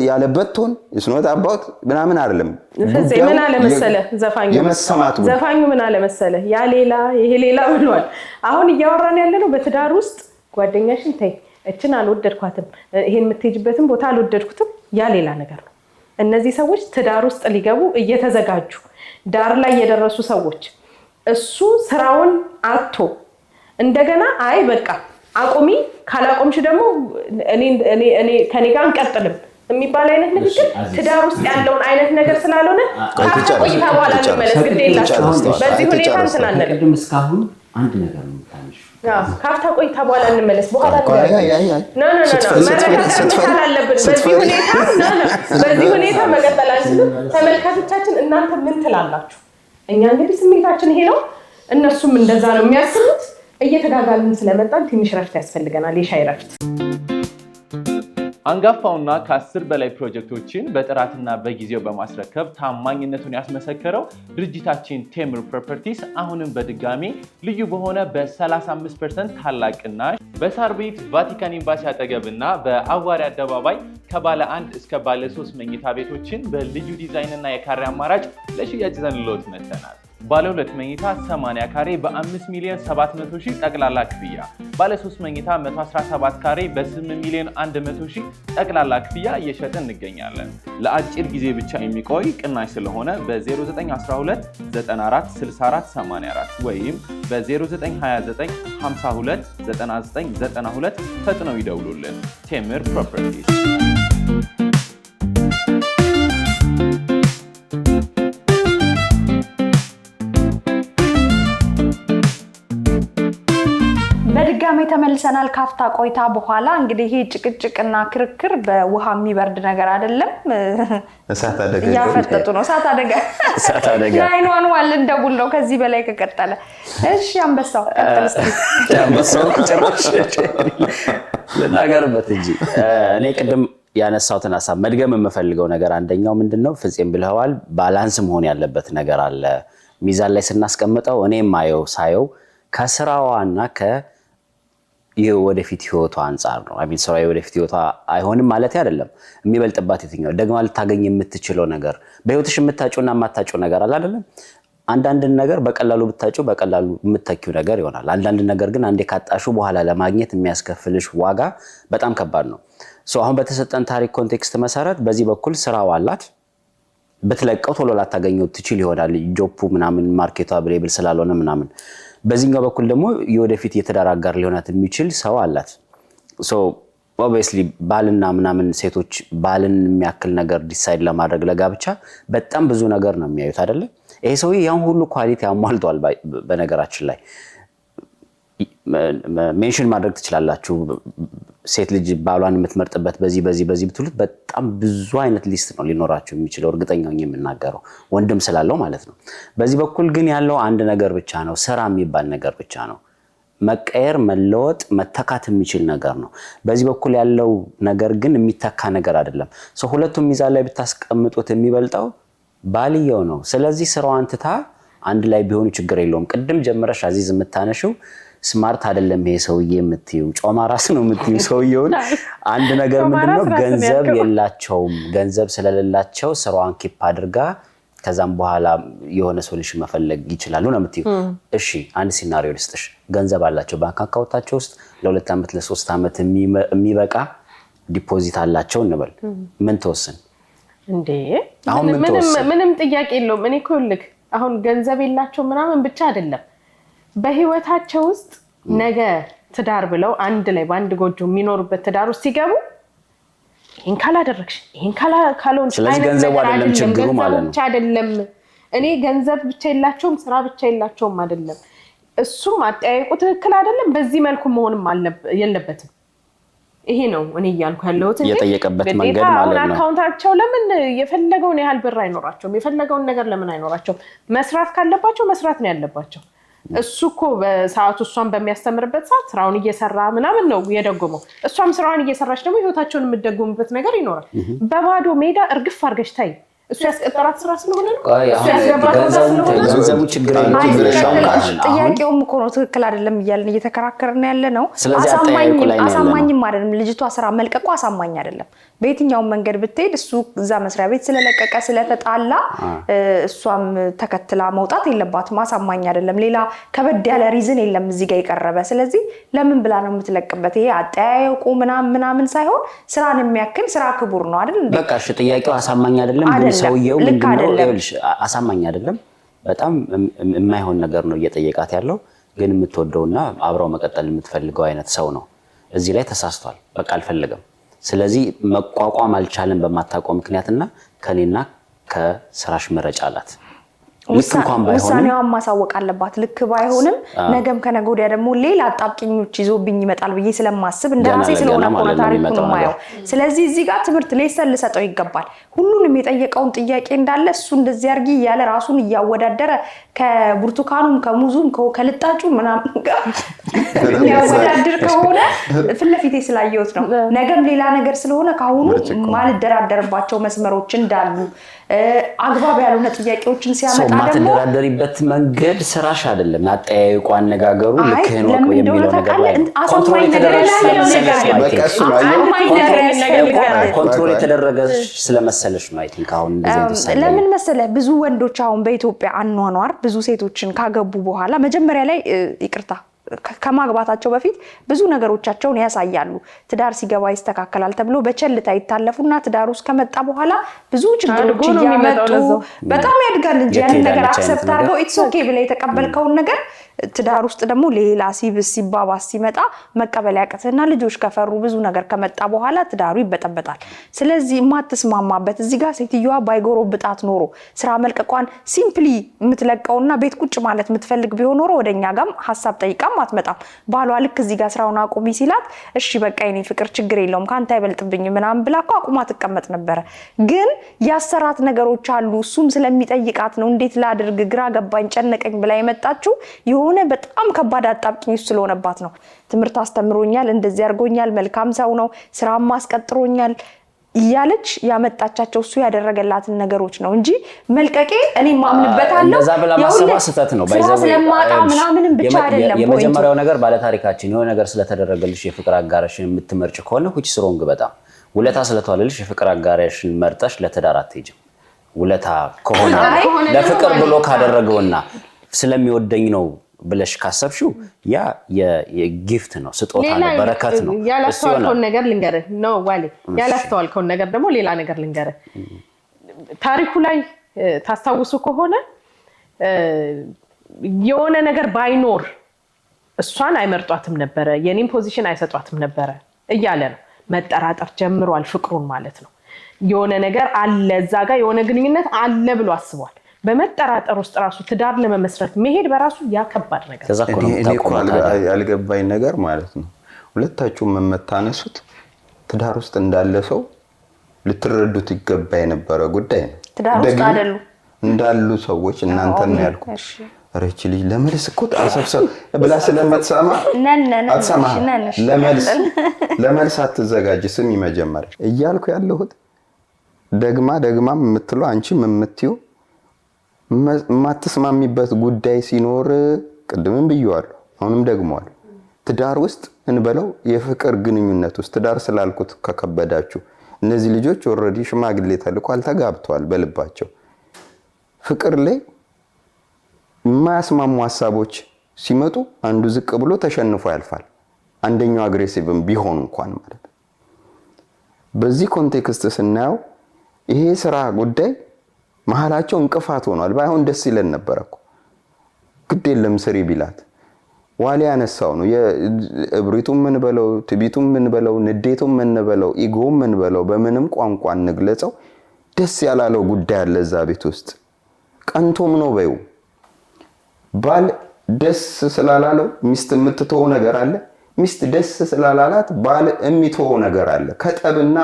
ያለበት tone፣ it's not about ምናምን አይደለም። ፍፄ ጉዳዩ ምን አለ መሰለህ ዘፋኙ የመሰማት ጉዳይ። ዘፋኙ ምን አለ መሰለህ ያ ሌላ ይሄ ሌላ ብሏል። አሁን እያወራን ያለ ነው በትዳር ውስጥ ጓደኛሽን ተይ እችን አልወደድኳትም፣ ይሄን የምትሄጂበትን ቦታ አልወደድኩትም፣ ያ ሌላ ነገር ነው። እነዚህ ሰዎች ትዳር ውስጥ ሊገቡ እየተዘጋጁ ዳር ላይ የደረሱ ሰዎች እሱ ስራውን አጥቶ እንደገና አይ በቃ አቁሚ፣ ካላቆምሽ ደግሞ እኔ ከኔ ጋር አንቀጥልም የሚባል አይነት ንግግር ትዳር ውስጥ ያለውን አይነት ነገር ስላልሆነ ካፍታ ትጨርስ፣ ቆይታ በኋላ ትጨርስ፣ እንመለስ። ግድ የላችሁም። ትጨርስ፣ በዚህ ሁኔታ ትጨርስ። እንትን አንልም። ከቅድም እስካሁን አንድ ነገር ነው የምታነሺው። አዎ፣ ካፍታ ቆይታ በኋላ እንመለስ። በኋላ ቆይ፣ አይ፣ አይ፣ አይ። No, no, no, no፣ መረጋጋት መቻል አለብን። በዚህ ሁኔታ no, no፣ በዚህ ሁኔታ መቀጠል አንችልም። ተመልካቾቻችን እናንተ ምን ትላላችሁ? እኛ እንግዲህ ስሜታችን ይሄ ነው፣ እነሱም እንደዛ ነው የሚያስቡት። እየተጋጋልን ስለመጣን ትንሽ ረፍት ያስፈልገናል፣ የሻይ ረፍት። አንጋፋውና ከ10 በላይ ፕሮጀክቶችን በጥራትና በጊዜው በማስረከብ ታማኝነቱን ያስመሰከረው ድርጅታችን ቴምር ፕሮፐርቲስ አሁንም በድጋሚ ልዩ በሆነ በ35% ታላቅ ቅናሽ በሳር ቤት ቫቲካን ኤምባሲ አጠገብና በአዋሪ አደባባይ ከባለ አንድ እስከ ባለ ሶስት መኝታ ቤቶችን በልዩ ዲዛይን እና የካሬ አማራጭ ለሽያጭ ይዘንልዎት መጥተናል። ባለ ሁለት መኝታ 80 ካሬ በ5 ሚሊዮን 700 ሺህ ጠቅላላ ክፍያ፣ ባለ 3 መኝታ 117 ካሬ በ8 ሚሊዮን 100 ሺህ ጠቅላላ ክፍያ እየሸጥን እንገኛለን። ለአጭር ጊዜ ብቻ የሚቆይ ቅናሽ ስለሆነ በ0912 94 64 84 ወይም በ0929 52 99 92 ፈጥነው ይደውሉልን። ቴምር ፕሮፐርቲስ። በድጋሚ ተመልሰናል። ካፍታ ቆይታ በኋላ እንግዲህ ይሄ ጭቅጭቅና ክርክር በውሃ የሚበርድ ነገር አይደለም። እሳት አደጋ እያፈጠጡ ነው። እሳት አደጋ እሳት አደጋ። 911 ልንደውል ነው ከዚህ በላይ ከቀጠለ። እሺ አንበሳው ቀጥል እስኪ። አንበሳው ጭራሽ ልናገርበት እንጂ እኔ ቅድም ያነሳሁትን ሀሳብ መድገም የምፈልገው ነገር አንደኛው ምንድን ነው፣ ፍፄም ብለዋል፣ balance መሆን ያለበት ነገር አለ። ሚዛን ላይ ስናስቀምጠው እኔ ማየው ሳየው ከስራዋና ይህ ወደፊት ህይወቷ አንጻር ነው። I mean ስራዋ ወደፊት ህይወቷ አይሆንም ማለት አይደለም። የሚበልጥባት የትኛው ደግማ ልታገኝ የምትችለው ነገር በህይወትሽ የምታጪውና የማታጪው ነገር አለ አይደለም። አንዳንድን ነገር በቀላሉ ብታጪው በቀላሉ የምተኪው ነገር ይሆናል። አንዳንድ ነገር ግን አንዴ ካጣሹ በኋላ ለማግኘት የሚያስከፍልሽ ዋጋ በጣም ከባድ ነው። So አሁን በተሰጠን ታሪክ context መሰረት በዚህ በኩል ስራው አላት፣ ብትለቀው ቶሎ ላታገኘው ትችል ይሆናል። Job ኡ ምናምን market ኡ available ስላልሆነ ምናምን። በዚህኛው በኩል ደግሞ የወደፊት የትዳር አጋር ሊሆናት የሚችል ሰው አላት። So obviously ባልና ምናምን ሴቶች ባልን የሚያክል ነገር decide ለማድረግ ለጋብቻ በጣም ብዙ ነገር ነው የሚያዩት አይደለ? ይሄ ሰውዬ ያን ሁሉ quality አሟልቷል። በነገራችን ላይ mention ማድረግ ትችላላችሁ። ሴት ልጅ ባሏን የምትመርጥበት በዚህ በዚህ በዚህ ብትሉት በጣም ብዙ አይነት list ነው ሊኖራቸው የሚችለው፣ እርግጠኛ ሆኜ የምናገረው ወንድም ስላለው ማለት ነው። በዚህ በኩል ግን ያለው አንድ ነገር ብቻ ነው፣ ስራ የሚባል ነገር ብቻ ነው። መቀየር፣ መለወጥ፣ መተካት የሚችል ነገር ነው። በዚህ በኩል ያለው ነገር ግን የሚተካ ነገር አይደለም። So ሁለቱም ሚዛን ላይ ብታስቀምጡት የሚበልጠው ባልየው ነው። ስለዚህ ስራዋን ትታ አንድ ላይ ቢሆኑ ችግር የለውም። ቅድም ጀምረሽ አዚዝ የምታነሽው Smart አይደለም ይሄ ሰውዬ የምትይው፣ ጮማ ራስ ነው የምትይው ሰውየውን። አንድ ነገር ጮማ ምንድነው ራስ ራስን ገንዘብ ያልከው። የላቸውም። ገንዘብ ስለሌላቸው ስራዋን keep አድርጋ ከዛም በኋላ የሆነ solution መፈለግ ይችላሉ ነው የምትይው። እሺ፣ አንድ scenario ልስጥሽ። ገንዘብ አላቸው፣ ባንክ account ኣቸው ውስጥ ለ2 ዓመት ለ3 ዓመት የሚበቃ deposit አላቸው እንበል። ምን ትወስን? እንዴ አሁን ምን ምንም ተወሰነ? ምንም ጥያቄ የለውም። እኔ እኮ ይኸውልህ አሁን ገንዘብ የላቸው ምናምን ብቻ አይደለም፣ በህይወታቸው ውስጥ ነገ ትዳር ብለው አንድ ላይ በአንድ ጎጆ የሚኖሩበት ትዳር ውስጥ ሲገቡ ይህን ካላደረግሽ፣ ይህን ካልሆንሽ ስለዚህ አይነት ገንዘቡ ነገር። አይደለም ችግሩ ገንዘቡ ማለት ነው። ብቻ አይደለም። እኔ ገንዘብ ብቻ የላቸውም፣ ስራ ብቻ የላቸውም አይደለም። እሱም አጠያየቁ ትክክል አይደለም። በዚህ መልኩ መሆንም የለበትም። ይሄ ነው እኔ እያልኩ ያለሁት እንጂ የጠየቀበት ግዴታ መንገድ አሁን ማለት ነው። Account ኣቸው ለምን የፈለገውን ያህል ብር አይኖራቸውም? የፈለገውን ነገር ለምን አይኖራቸውም? መስራት ካለባቸው መስራት ነው ያለባቸው። እሱ እኮ በሰዓቱ እሷን በሚያስተምርበት ሰዓት ስራውን እየሰራ ምናምን ነው የደጎመው። እሷም ስራዋን እየሰራች ደግሞ ህይወታቸውን የምትደጉምበት ነገር ይኖራል። በባዶ ሜዳ እርግፍ አድርገሽ ታይ። እሱ ያስቀጠራት ስራ ስለሆነ ነው። ቆይ እሱ አሁን ያስገባት ቦታ ገንዘቡ ስለሆነ ነው። ገንዘቡ ችግር አይ፣ የለውም። ችግር የለውም። አሁን ጥያቄውም እኮ ነው ትክክል አይደለም እያልን እየተከራከርን ያለ ነው። ስለዚህ አጠያየቁ ላይ ነው ያለ ነው። አሳማኝም አይደለም። ልጅቷ ስራ መልቀቁ አሳማኝ አይደለም። በየትኛውም መንገድ ብትሄድ እሱ እዛ መስሪያ ቤት ስለለቀቀ ስለተጣላ እሷም ተከትላ መውጣት የለባትም። አሳማኝ አይደለም። ሌላ ከበድ ያለ reason የለም እዚህ ጋር የቀረበ። ስለዚህ ለምን ብላ ነው የምትለቅበት? ይሄ አጠያየቁ ምናምን ምናምን ሳይሆን ስራን የሚያክል ስራ ክቡር ነው አይደል እንዴ? በቃ እሺ፣ ጥያቄው አሳማኝ አይደለም፣ ግን አይደለም። ሰውየው ልክ ምንድነው አይደለም። ይኸውልሽ፣ አሳማኝ አይደለም። በጣም የማይሆን ነገር ነው እየጠየቃት ያለው፣ ግን የምትወደውና አብረው መቀጠል የምትፈልገው አይነት ሰው ነው። እዚህ ላይ ተሳስቷል። በቃ አልፈለገም። ስለዚህ መቋቋም አልቻለም በማታውቀው ምክንያትና ከኔና ከስራሽ ምረጭ አላት። ልክ እንኳን ባይሆንም ውሳኔዋን ማሳወቅ አለባት። ልክ ባይሆንም ነገም ከነገ ወዲያ ደግሞ ሌላ አጣብቂኞች ይዞብኝ ይመጣል ብዬ ስለማስብ እንደ ገና ራሴ ለገና ስለሆነ እኮ ነው ማለት ነው ታሪኩን የሚመጣው የማየው። ስለዚህ እዚህ ጋር ትምህርት lesson ልሰጠው ይገባል። ሁሉንም የጠየቀውን ጥያቄ እንዳለ እሱ እንደዚህ አድርጊ እያለ ራሱን እያወዳደረ ከብርቱካኑም ከሙዙም ከልጣጩ ምናምን ጋር የሚያወዳድር ከሆነ ፊት ለፊቴ ስላየሁት ነው። ነገም ሌላ ነገር ስለሆነ ከአሁኑ ብርጭቆ። ማልደራደርባቸው መስመሮች እንዳሉ አግባብ ያልሆነ ጥያቄዎችን ሰው ሲያመጣ ደግሞ የማትደራደሪበት መንገድ ስራሽ አይደለም። አጠያየቁ፣ አነጋገሩ አይ ልክህን ወቅ ለምን እንደሆነ የሚለው ነገር ታውቃለህ? ላይ ነው። አሳማኝ Control ነገር የተደረገ ያለው ስለመሰለሽ ነው። I በቃ think። እሱ ነው አየህ። አሳማኝ ነገር ነገር Control የተደረገ ስለመሰለሽ ነው። I think አሁን እንደዚህ አይነት ውሳኔ ላይ ለምን መሰለህ፣ ብዙ ወንዶች አሁን በኢትዮጵያ አኗኗር ብዙ ሴቶችን ካገቡ በኋላ መጀመሪያ ላይ ይቅርታ፣ ከማግባታቸው በፊት ብዙ ነገሮቻቸውን ያሳያሉ። ትዳር ሲገባ ይስተካከላል ተብሎ በቸልታ ይታለፉና ትዳር ውስጥ ከመጣ በኋላ ብዙ ችግሮች አድጎ ነው የሚመጣው እያመጡ ለዛው። በጣም ያድጋል እንጂ የት ያንን ነገር ሄዳለች አይነት Accept ነገር። አድርገው it's okay ብለህ የተቀበልከውን ነገር ትዳር ውስጥ ደግሞ ሌላ ሲብስ ሲባባስ ሲመጣ መቀበል ያቅትህና ልጆች ከፈሩ ብዙ ነገር ከመጣ በኋላ ትዳሩ ይበጠበጣል። ስለዚህ የማትስማማበት እዚህ ጋር ሴትዮዋ ባይጎረብጣት ኖሮ ስራ መልቀቋን simply የምትለቀውና ቤት ቁጭ ማለት የምትፈልግ ቢሆን ኖሮ ወደ እኛ ጋም ሀሳብ ጠይቃም አትመጣም። ባሏ ልክ እዚህ ጋር ስራውን አቁሚ ሲላት እሺ በቃ የኔ ፍቅር ችግር የለውም ከአንተ አይበልጥብኝም ምናምን ብላ እኮ አቁማ ትቀመጥ ነበረ። ግን ያሰራት ነገሮች አሉ። እሱም ስለሚጠይቃት ነው እንዴት ላድርግ ግራ ገባኝ ጨነቀኝ ብላ የመጣችው የሆነ በጣም ከባድ አጣብቂኝ ውስጥ ስለሆነባት ነው። ትምህርት አስተምሮኛል፣ እንደዚህ አድርጎኛል፣ መልካም ሰው ነው፣ ስራም አስቀጥሮኛል እያለች ያመጣቻቸው እሱ ያደረገላትን ነገሮች ነው እንጂ መልቀቄ እኔ ማምንበታለሁ። እንደዛ ብላ ማሰቧ ይኸውልህ፣ ስህተት ነው። ስራ By the way፣ ስለማጣ ምናምንም ብቻ አይደለም point ኡ። የመጀመሪያው ነገር ባለታሪካችን የሆነ ነገር ስለተደረገልሽ የፍቅር አጋርሽን የምትመርጭ ከሆነ which is wrong በጣም። ውለታ ስለተዋለልሽ የፍቅር አጋርሽን መርጠሽ ለትዳር አትሄጂም። ውለታ ከሆነ አይ፣ ለፍቅር ብሎ ካደረገውና ስለሚወደኝ ነው ብለሽ ካሰብሽው ያ የ gift ነው፣ ስጦታ ሌላ ነው፣ በረከት ነው። እሱ ያላስተዋልከውን ይሆናል። ነገር ልንገርህ ነው ዋሌ፣ ያላስተዋልከውን ነገር ደግሞ ሌላ ነገር ልንገርህ። ታሪኩ ላይ ታስታውሱ ከሆነ የሆነ ነገር ባይኖር እሷን አይመርጧትም ነበረ፣ የኔም position አይሰጧትም ነበረ እያለ ነው። መጠራጠር ጀምሯል፣ ፍቅሩን ማለት ነው። የሆነ ነገር አለ እዛ ጋር፣ የሆነ ግንኙነት አለ ብሎ አስቧል። በመጠራጠር ውስጥ ራሱ ትዳር ለመመስረት መሄድ በራሱ ያ ከባድ ነገር ነው። ከዛ እኮ ነው እኔ እኮ የምታቆመው ታዲያ። ያልገባኝ ነገር ማለት ነው ሁለታችሁም የምታነሱት ትዳር ውስጥ እንዳለ ሰው ልትረዱት ይገባ የነበረ ጉዳይ ነው። ትዳር ውስጥ ደግሞ አይደሉም። እንዳሉ ሰዎች እናንተን ነው ያልኩት። እሺ። ኧረ ይህቺ ልጅ ለመልስ እኮ አሰብሰብ ብላ ስለምትሰማ ነን ነን አትሰማህም። ነን እሺ። ለመልስ አትዘጋጅ። ስሚ መጀመሪያ እያልኩ ያለሁት ደግማ ደግማም የምትለው አንቺም የምትይው የማትስማሚበት ጉዳይ ሲኖር ቅድምም ብዬዋለሁ። አሁንም ደግመዋል። ትዳር ውስጥ እንበለው የፍቅር ግንኙነት ውስጥ፣ ትዳር ስላልኩት ከከበዳችሁ፣ እነዚህ ልጆች already ሽማግሌ ተልኳል፣ ተጋብተዋል። በልባቸው ፍቅር ላይ የማያስማሙ ሀሳቦች ሲመጡ አንዱ ዝቅ ብሎ ተሸንፎ ያልፋል። አንደኛው aggressive ም ቢሆን እንኳን ማለት ነው። በዚህ context ስናየው ይሄ ስራ ጉዳይ መሀላቸው እንቅፋት ሆኗል። ባይሆን ደስ ይለን ነበረ እኮ፣ ግድ የለም ስሪ ቢላት። ዋሊ ያነሳው ነው። እብሪቱም ምን በለው፣ ትቢቱም ምን በለው፣ ንዴቱም ምን በለው፣ ego ም ምን በለው፣ በምንም ቋንቋ እንግለጸው፣ ደስ ያላለው ጉዳይ አለ እዛ ቤት ውስጥ። ቀንቶም ነው በይው። ባል ደስ ስላላለው ሚስት የምትተወው ነገር አለ። ሚስት ደስ ስላላላት ባል የሚተወው ነገር አለ። ከጠብና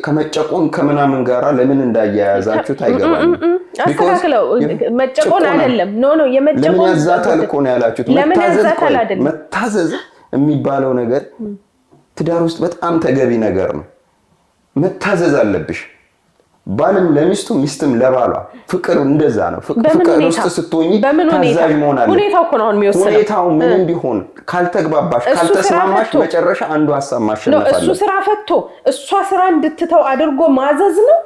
ከመጨቆን ከምናምን ጋራ ለምን እንዳያያዛችሁት አይገባኝም። አስተካክለው። መጨቆን አይደለም። No, no፣ የመጨቆን ለምን ያዛታል እኮ ነው ያላችሁት። ለምን ያዛታል አይደለም። መታዘዝ የሚባለው ነገር ትዳር ውስጥ በጣም ተገቢ ነገር ነው። መታዘዝ አለብሽ። ባልም ለሚስቱ፣ ሚስትም ለባሏ። ፍቅር እንደዛ ነው። ፍቅር ውስጥ ስትሆኚ ታዛዥ መሆን አለ። ሁኔታው እኮ ነው አሁን የሚወስነው። ሁኔታው ምንም ቢሆን ካልተግባባሽ፣ ካልተስማማሽ መጨረሻ አንዱ ሀሳብ ማሸነፍ አለ። እሱ ስራ ፈቶ እሷ ስራ እንድትተው አድርጎ ማዘዝ ነው።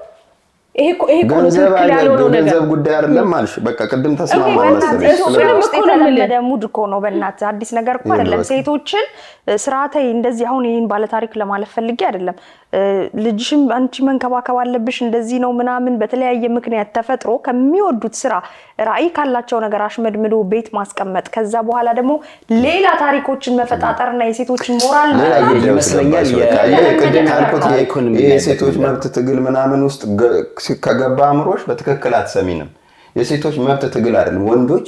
ይሄ እኮ ነው ትክክል ያልሆነው ነገር። ገንዘብ ጉዳይ አይደለም አልሽ። በቃ ቅድም ተስማማ መሰለኝ። እሱንም እኮ ነው የተለመደ mood እኮ ነው። በእናትህ አዲስ ነገር እኮ አይደለም። ሴቶችን ስርዓተይ እንደዚህ አሁን ይህን ባለታሪክ ለማለፍ ፈልጌ አይደለም። ልጅሽም አንቺ መንከባከብ አለብሽ፣ እንደዚህ ነው ምናምን፣ በተለያየ ምክንያት ተፈጥሮ ከሚወዱት ስራ፣ ራዕይ ካላቸው ነገር አሽመድምዶ ቤት ማስቀመጥ፣ ከዛ በኋላ ደግሞ ሌላ ታሪኮችን መፈጣጠርና የሴቶችን ሞራል ይመስለኛል። ቅድም ያልኩት የሴቶች መብት ትግል ምናምን ውስጥ ከገባ አእምሮሽ በትክክል አትሰሚንም። የሴቶች መብት ትግል አይደለም። ወንዶች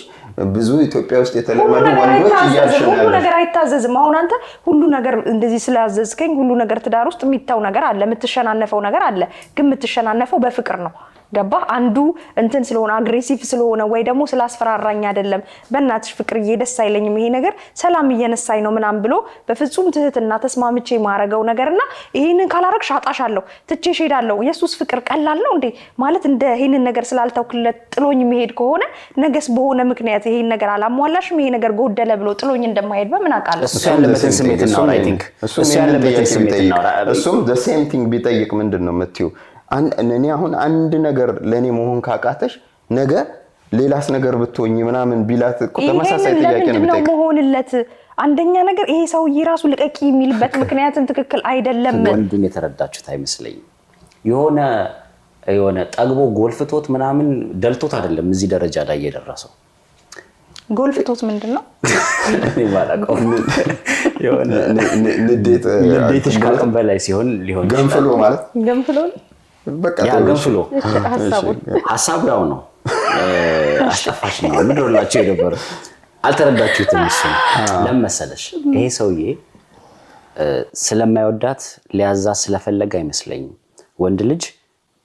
ብዙ ኢትዮጵያ ውስጥ የተለመዱ ወንዶች እያልሽ ሁሉ ነገር አይታዘዝም። አሁን አንተ ሁሉ ነገር እንደዚህ ስላዘዝከኝ ሁሉ ነገር፣ ትዳር ውስጥ የሚታው ነገር አለ፣ የምትሸናነፈው ነገር አለ። ግን የምትሸናነፈው በፍቅር ነው። ገባ? አንዱ እንትን ስለሆነ፣ aggressive ስለሆነ ወይ ደግሞ ስላስፈራራኝ አይደለም። በእናትሽ ፍቅርዬ ደስ አይለኝም ይሄ ነገር፣ ሰላም እየነሳኝ ነው ምናምን ብሎ በፍጹም ትህትና ተስማምቼ የማረገው ነገርና ይሄንን ካላረግሽ አጣሻለሁ፣ ትቼሽ ሄዳለሁ። የሱስ ፍቅር ቀላል ነው እንዴ? ማለት እንደ ይሄንን ነገር ስላልተውክለት ጥሎኝ የሚሄድ ከሆነ ነገስ በሆነ ምክንያት ይሄን ነገር አላሟላሽም፣ ይሄ ነገር ጎደለ ብሎ ጥሎኝ እንደማይሄድ በምን አውቃለሁ? እሱ ያለበትን ስሜት እናውራ። I think እሱ ያለበትን ስሜት እናውራ። እሱም the same thing ቢጠይቅ ምንድን ነው የምትይው? እኔ አሁን አንድ ነገር ለእኔ መሆን ካቃተሽ ነገ ሌላስ ነገር ብትሆኝ ምናምን ቢላት እኮ ተመሳሳይ ጥያቄ ነው ለምንድን ነው የሚጠይቅ። መሆንለት? አንደኛ ነገር ይሄ ሰውዬ ራሱ ልቀቂ የሚልበት ምክንያትም ትክክል አይደለም። ወንዱን የተረዳችሁት አይመስለኝም። የሆነ ጠግቦ ጎልፍቶት ምናምን ደልቶት አይደለም እዚህ ደረጃ ላይ የደረሰው። ጎልፍቶት ምንድን ነው? እኔ ባላውቀውም የሆነ ንዴት ንዴትሽ ከአቅም በላይ ሲሆን ሊሆን ይችላል። ገንፍሎ ማለት ገንፍሎ። በቃ ያ ገንፍሎ ሀሳቡን ሀሳቡ ያው ነው። አስጠፋሽ ነው ምንድን የነበረው፣ አልተረዳችሁትም። እሱ ለምን መሰለሽ፣ ይሄ ሰውዬ ስለማይወዳት ሊያዛ ስለፈለገ አይመስለኝም። ወንድ ልጅ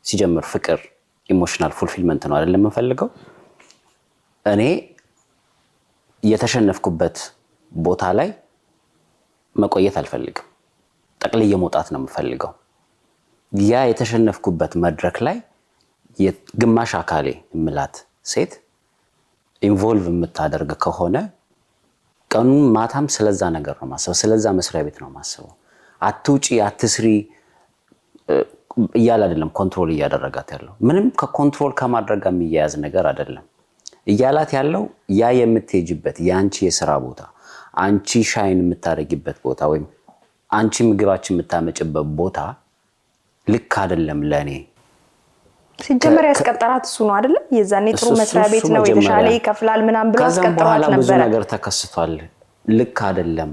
ሲጀምር ፍቅር emotional fulfillment ነው አይደለም የምንፈልገው። እኔ የተሸነፍኩበት ቦታ ላይ መቆየት አልፈልግም። ጠቅልዬ መውጣት ነው የምፈልገው። ያ የተሸነፍኩበት መድረክ ላይ ግማሽ አካሌ የምላት ሴት involve የምታደርግ ከሆነ ቀኑን ማታም ስለዛ ነገር ነው ማስበው፣ ስለዛ መስሪያ ቤት ነው ማስበው። አትውጪ፣ አትስሪ እያለ አይደለም control እያደረጋት ያለው። ምንም ከ control ከማድረግ ጋር የሚያያዝ ነገር አይደለም። እያላት ያለው ያ የምትሄጅበት የአንቺ የስራ ቦታ፣ አንቺ shine የምታደርጊበት ቦታ ወይም አንቺ ምግባችን የምታመጭበት ቦታ ልክ አይደለም ለእኔ። ሲጀመር ያስቀጠራት እሱ ነው አይደለም? የዛኔ ጥሩ መስሪያ ቤት ነው፣ የተሻለ ይከፍላል ምናምን ብሎ ከዛም አስቀጥሯት በኋላ ብዙ ነበረ። ነገር ተከስቷል። ልክ አይደለም።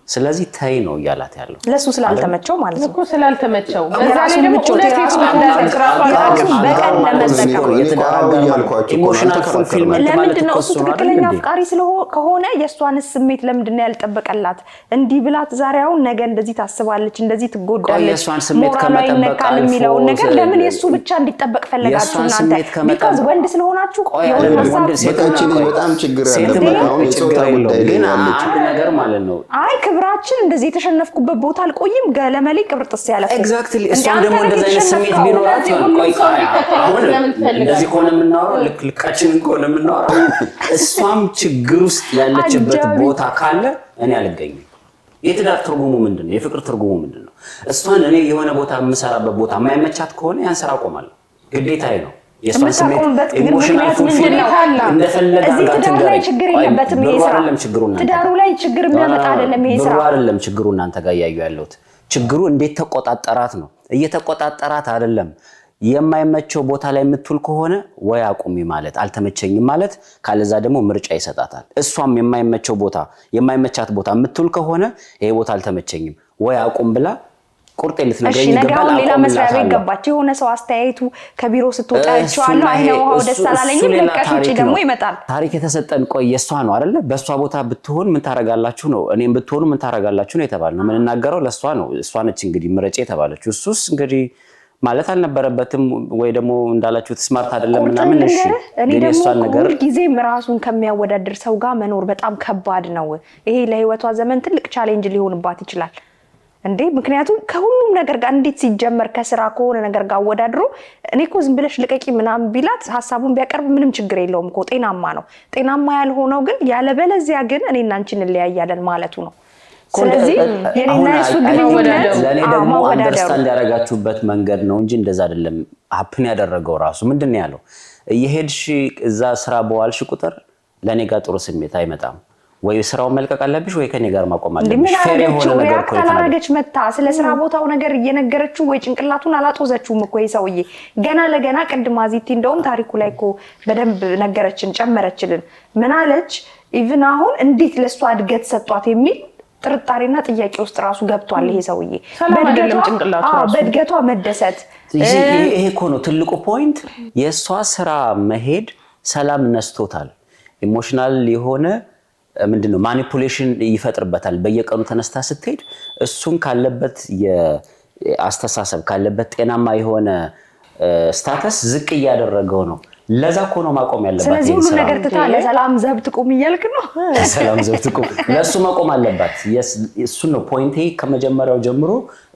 ስለዚህ ተይ ነው እያላት ያለው። ለሱ ስላልተመቸው ማለት ነው። እኮ ስላልተመቸው በዛ ላይ የራሱን ደግሞ ምቾት፣ እውነት የራሱን የቱ እንዳለ ራሱ የራሱን በቀል ለመጠቀም። የትዳር አጋር ማለት emotional fulfillment ማለት ለምንድን ነው እኮ እሱ እሱ ነው አይደል ትክክለኛ እንዴ? አፍቃሪ ከሆነ የእሷንስ ስሜት ለምንድን ነው ያልጠበቀላት? እንዲህ ብላት ዛሬ አሁን ነገ እንደዚህ ታስባለች፣ እንደዚህ ቆይ ትጎዳለች፣ የእሷን ስሜት ሞራሏ ከመጠበቅ ይነካል አልፎ የሚለውን ነገር ለምን የእሱ ብቻ እንዲጠበቅ ፈለጋችሁ የእሷን እናንተ? ስሜት ከመጠበቅ because ወንድ ስለሆናችሁ ቆይ የሆነ አይደለም፣ ሀሳብ ወንድ ሴት በቃ ይህቺ ልጅ በጣም ችግር ሴትም ያለባት አሁን የጾታ ችግር የለውም። ጉዳይ ላይ ግን ያለችው አንድ ነገር ማለት ነው አይ ለክብራችን እንደዚህ የተሸነፍኩበት ቦታ አልቆይም። ገለመሌ ቅብርጥስ ያለ Exactly። እሷም ደግሞ እንደዚህ አይነት ስሜት ቢኖራት፣ ቆይ፣ አሁን እንደዚህ ከሆነ የምናወራው፣ ልክ ልካችንን ከሆነ የምናወራው፣ እሷም ችግር ውስጥ ያለችበት ቦታ ካለ እኔ አልገኝም። የትዳር ትርጉሙ ምንድን ነው? የፍቅር ትርጉሙ ምንድን ነው? እሷን እኔ የሆነ ቦታ የምሰራበት ቦታ የማይመቻት ከሆነ ያን ስራ አቆማለሁ። ግዴታዬ ነው። የእሷን ስሜት emotional fulfill እንደፈለገ እዚህ ትዳሩ ላይ ችግር የለበትም። ይሄ ስራ አይደለም ችግሩ፣ እናንተ ትዳሩ ላይ ችግር የሚያመጣ አይደለም ይሄ ስራ። ብሩ አይደለም ችግሩ። እናንተ ጋር እያዩ ያለሁት ችግሩ እንዴት ተቆጣጠራት ነው። እየተቆጣጠራት አይደለም። የማይመቸው ቦታ ላይ የምትውል ከሆነ ወይ አቁሚ ማለት፣ አልተመቸኝም ማለት፣ ካለዛ ደግሞ ምርጫ ይሰጣታል። እሷም የማይመቸው ቦታ፣ የማይመቻት ቦታ የምትውል ከሆነ ይሄ ቦታ አልተመቸኝም ወይ አቁም ብላ ቁርጤ ልትነግረኝ ነገ ይገባል። አሁን ሌላ መስሪያ ቤት ገባች። የሆነ ሰው አስተያየቱ ከቢሮ ስትወጣ አይቼዋለሁ፣ አይነ ውሃው ደስ አላለኝም፣ ለቀሽ ውጪ ደግሞ ይመጣል። ታሪክ የተሰጠን ቆይ የእሷ ነው አይደለ? በእሷ ቦታ ብትሆን ምን ታረጋላችሁ ነው። እኔም ብትሆኑ ምን ታረጋላችሁ ነው የተባልነው። የምንናገረው ለእሷ ነው። እሷ ነች እንግዲህ ምረጪ የተባለችው። እሱስ እንግዲህ ማለት አልነበረበትም ወይ ደግሞ እንዳላችሁት smart አይደለም ምናምን። እሺ እኔ ደግሞ ሁልጊዜም ራሱን ከሚያወዳድር ሰው ጋር መኖር በጣም ከባድ ነው። ይሄ ለህይወቷ ዘመን ትልቅ challenge ሊሆንባት ይችላል። እንዴ፣ ምክንያቱም ከሁሉም ነገር ጋር እንዴት ሲጀመር ከስራ ከሆነ ነገር ጋር አወዳድሮ፣ እኔ እኮ ዝም ብለሽ ልቀቂ ምናምን ቢላት፣ ሀሳቡን ቢያቀርብ ምንም ችግር የለውም እኮ፣ ጤናማ ነው። ጤናማ ያልሆነው ግን ያለበለዚያ ግን እኔና አንቺ እንለያያለን ማለቱ ነው። ስለዚህ የኔና የሱ ግንኙነት ለእኔ ደግሞ understand ያደረጋችሁበት መንገድ ነው እንጂ እንደዛ አይደለም። Happen ያደረገው ራሱ ምንድን ነው ያለው? እየሄድሽ እዛ ስራ በዋልሽ ቁጥር ለእኔ ጋር ጥሩ ስሜት አይመጣም፣ ወይ ስራውን መልቀቅ አለብሽ ወይ ከኔ ጋር ማቆም አለብሽ። ምን Fair የሆነ አረገችው? ነገር React እኮ የተናገረው። አላረገች መታ ስለ ስራ ቦታው ነገር እየነገረችው ወይ ጭንቅላቱን አላጦዘችውም እኮ ይሄ ሰውዬ። ገና ለገና ቅድም አዚቲ እንደውም ታሪኩ ላይ እኮ በደንብ ነገረችን፣ ጨመረችልን። ምን አለች? Even አሁን እንዴት ለእሷ እድገት ሰጧት የሚል ጥርጣሬና ጥያቄ ውስጥ ራሱ ገብቷል ይሄ ሰውዬ። ሰላም አይደለም ጭንቅላቱ አዎ፣ ራሱ። በእድገቷ መደሰት። ይሄ እኮ ነው ትልቁ point። የእሷ ስራ መሄድ ሰላም ነስቶታል። Emotional የሆነ ምንድነው manipulation ይፈጥርበታል። በየቀኑ ተነስታ ስትሄድ እሱን ካለበት የአስተሳሰብ፣ ካለበት ጤናማ የሆነ status ዝቅ እያደረገው ነው። ለዛ እኮ ነው ማቆም ያለባት። ስለዚህ ይሄን ሁሉ ስራ። ነገር ትታ ለሰላም ዘብ ትቁም እያልክ ነው። ሰላም ዘብ ትቁም። ለእሱ መቆም አለባት። እሱ ነው point ኤ ከመጀመሪያው ጀምሮ።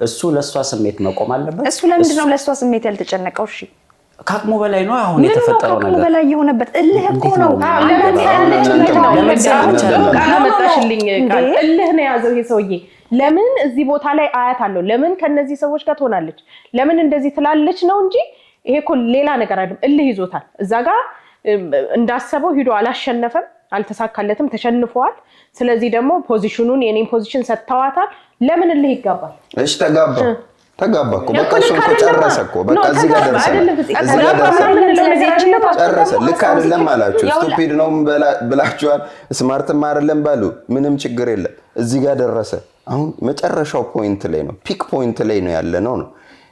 እሱ ለእሷ ስሜት መቆም አለበት። እሱ ለምንድን ነው ለእሷ ስሜት ያልተጨነቀው? እሺ። ከአቅሙ በላይ ነው አሁን ምን ነው የተፈጠረው ከአቅሙ ነገር። በላይ የሆነበት? እልህ እኮ እንዴት ነው። ነው? ለምን ለምን ቃል አመጣሽልኝ? ቃል እንዴ? እልህ ነው የያዘው ይሄ ሰውዬ። ለምን እዚህ ቦታ ላይ አያት አለው? ለምን ከነዚህ ሰዎች ጋር ትሆናለች? ለምን እንደዚህ ትላለች ነው እንጂ ይሄ እኮ ሌላ ነገር አይደለም። እልህ ይዞታል። እዛ ጋር እንዳሰበው ሂዶ አላሸነፈም፣ አልተሳካለትም፣ ተሸንፈዋል። ስለዚህ ደግሞ position ኑን የኔን position ሰጥተዋታል። ለምን እልህ ይጋባል? እሺ፣ ተጋባ፣ ተጋባ እኮ በቃ። እኮ እሱን ልክ እኮ አይደለማ። ጨረሰ እኮ በቃ። No፣ እዚህ ጋር ተጋባ ደርሰናል። አይደለም። እዚህ ጋር ተጋባ ደርሰናል። ምንለው ነገር አይደለም። ጨረሰ። ልክ አይደለም አላችሁ። Stupid ነው ብላችኋል። Smart ም አይደለም ባሉ ምንም ችግር የለም። እዚህ ጋር ደረሰ። አሁን መጨረሻው point ላይ ነው፣ peak point ላይ ነው ያለ ነው ነው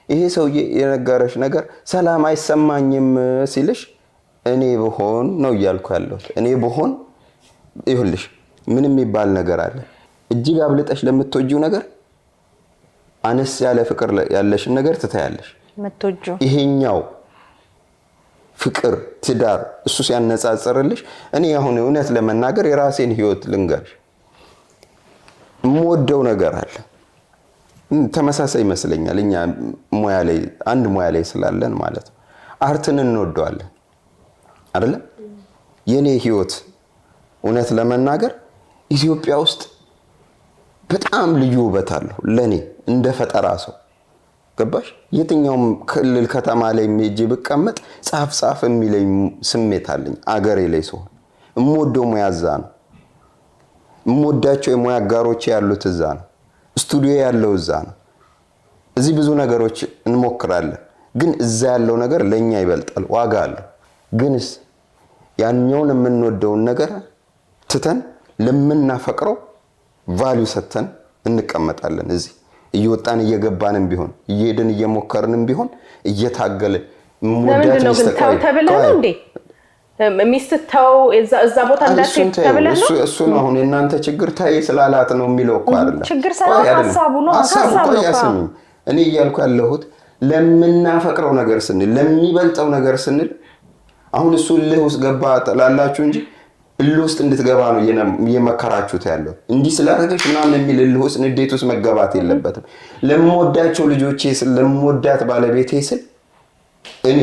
ይሄ ሰውዬ የነገረሽ ነገር ሰላም አይሰማኝም ሲልሽ እኔ ብሆን ነው እያልኩ ያለሁት። እኔ ብሆን ይሁልሽ ምን የሚባል ነገር አለ? እጅግ አብልጠሽ ለምትወጂው ነገር አነስ ያለ ፍቅር ያለሽን ነገር ትታያለሽ። የምትወጂው ይሄኛው ፍቅር፣ ትዳር እሱ ሲያነጻጽርልሽ፣ እኔ አሁን እውነት ለመናገር የራሴን ህይወት ልንገርሽ፣ የምወደው ነገር አለ። ተመሳሳይ ይመስለኛል። እኛ ሙያ ላይ፣ አንድ ሙያ ላይ ስላለን ማለት ነው። Art ን እንወደዋለን አይደለም? የኔ ህይወት እውነት ለመናገር ኢትዮጵያ ውስጥ በጣም ልዩ ውበት አለው ለኔ እንደ ፈጠራ ሰው፣ ገባሽ? የትኛውም ክልል ከተማ ላይ ሄጄ ብቀመጥ ጻፍ ጻፍ የሚለኝ ስሜት አለኝ። አገሬ ላይ ስሆን የምወደው ሙያ እዛ ነው። የምወዳቸው የሙያ አጋሮቼ ያሉት እዛ ነው። ስቱዲዮ ያለው እዛ ነው። እዚህ ብዙ ነገሮች እንሞክራለን፣ ግን እዛ ያለው ነገር ለእኛ ይበልጣል፣ ዋጋ አለው። ግንስ ያኛውን የምንወደውን ነገር ትተን ለምናፈቅረው value ሰጥተን እንቀመጣለን። እዚህ እየወጣን እየገባንም ቢሆን፣ እየሄድን እየሞከርንም ቢሆን፣ እየታገልን ለምንድን ነው ግን ተው ተብለህ ነው እንዴ? ሚስት ተው እዛ ቦታ እንዳትሄድ ተብለህ ነው? እሱ ነው አሁን የእናንተ ችግር። ታይ ስላላት ነው የሚለው እኮ አይደለም። ችግር ሳይሆን ቆይ አይደለም። ሀሳቡ ነው። ሀሳቡ ሀሳብ ቆይ ነው እኮ። ያስሚኝ። እኔ እያልኩ ያለሁት ለምናፈቅረው ነገር ስንል፣ ለሚበልጠው ነገር ስንል፣ አሁን እሱ እልህ ውስጥ ገባ ትላላችሁ እንጂ እልህ ውስጥ እንድትገባ ነው እየመከራችሁት ያለው። እንዲህ ስላደረገች ምናምን የሚል እልህ ውስጥ፣ ንዴት ውስጥ መገባት የለበትም። ለምወዳቸው ልጆቼ ስል፣ ለምወዳት ባለቤቴ ስል እኔ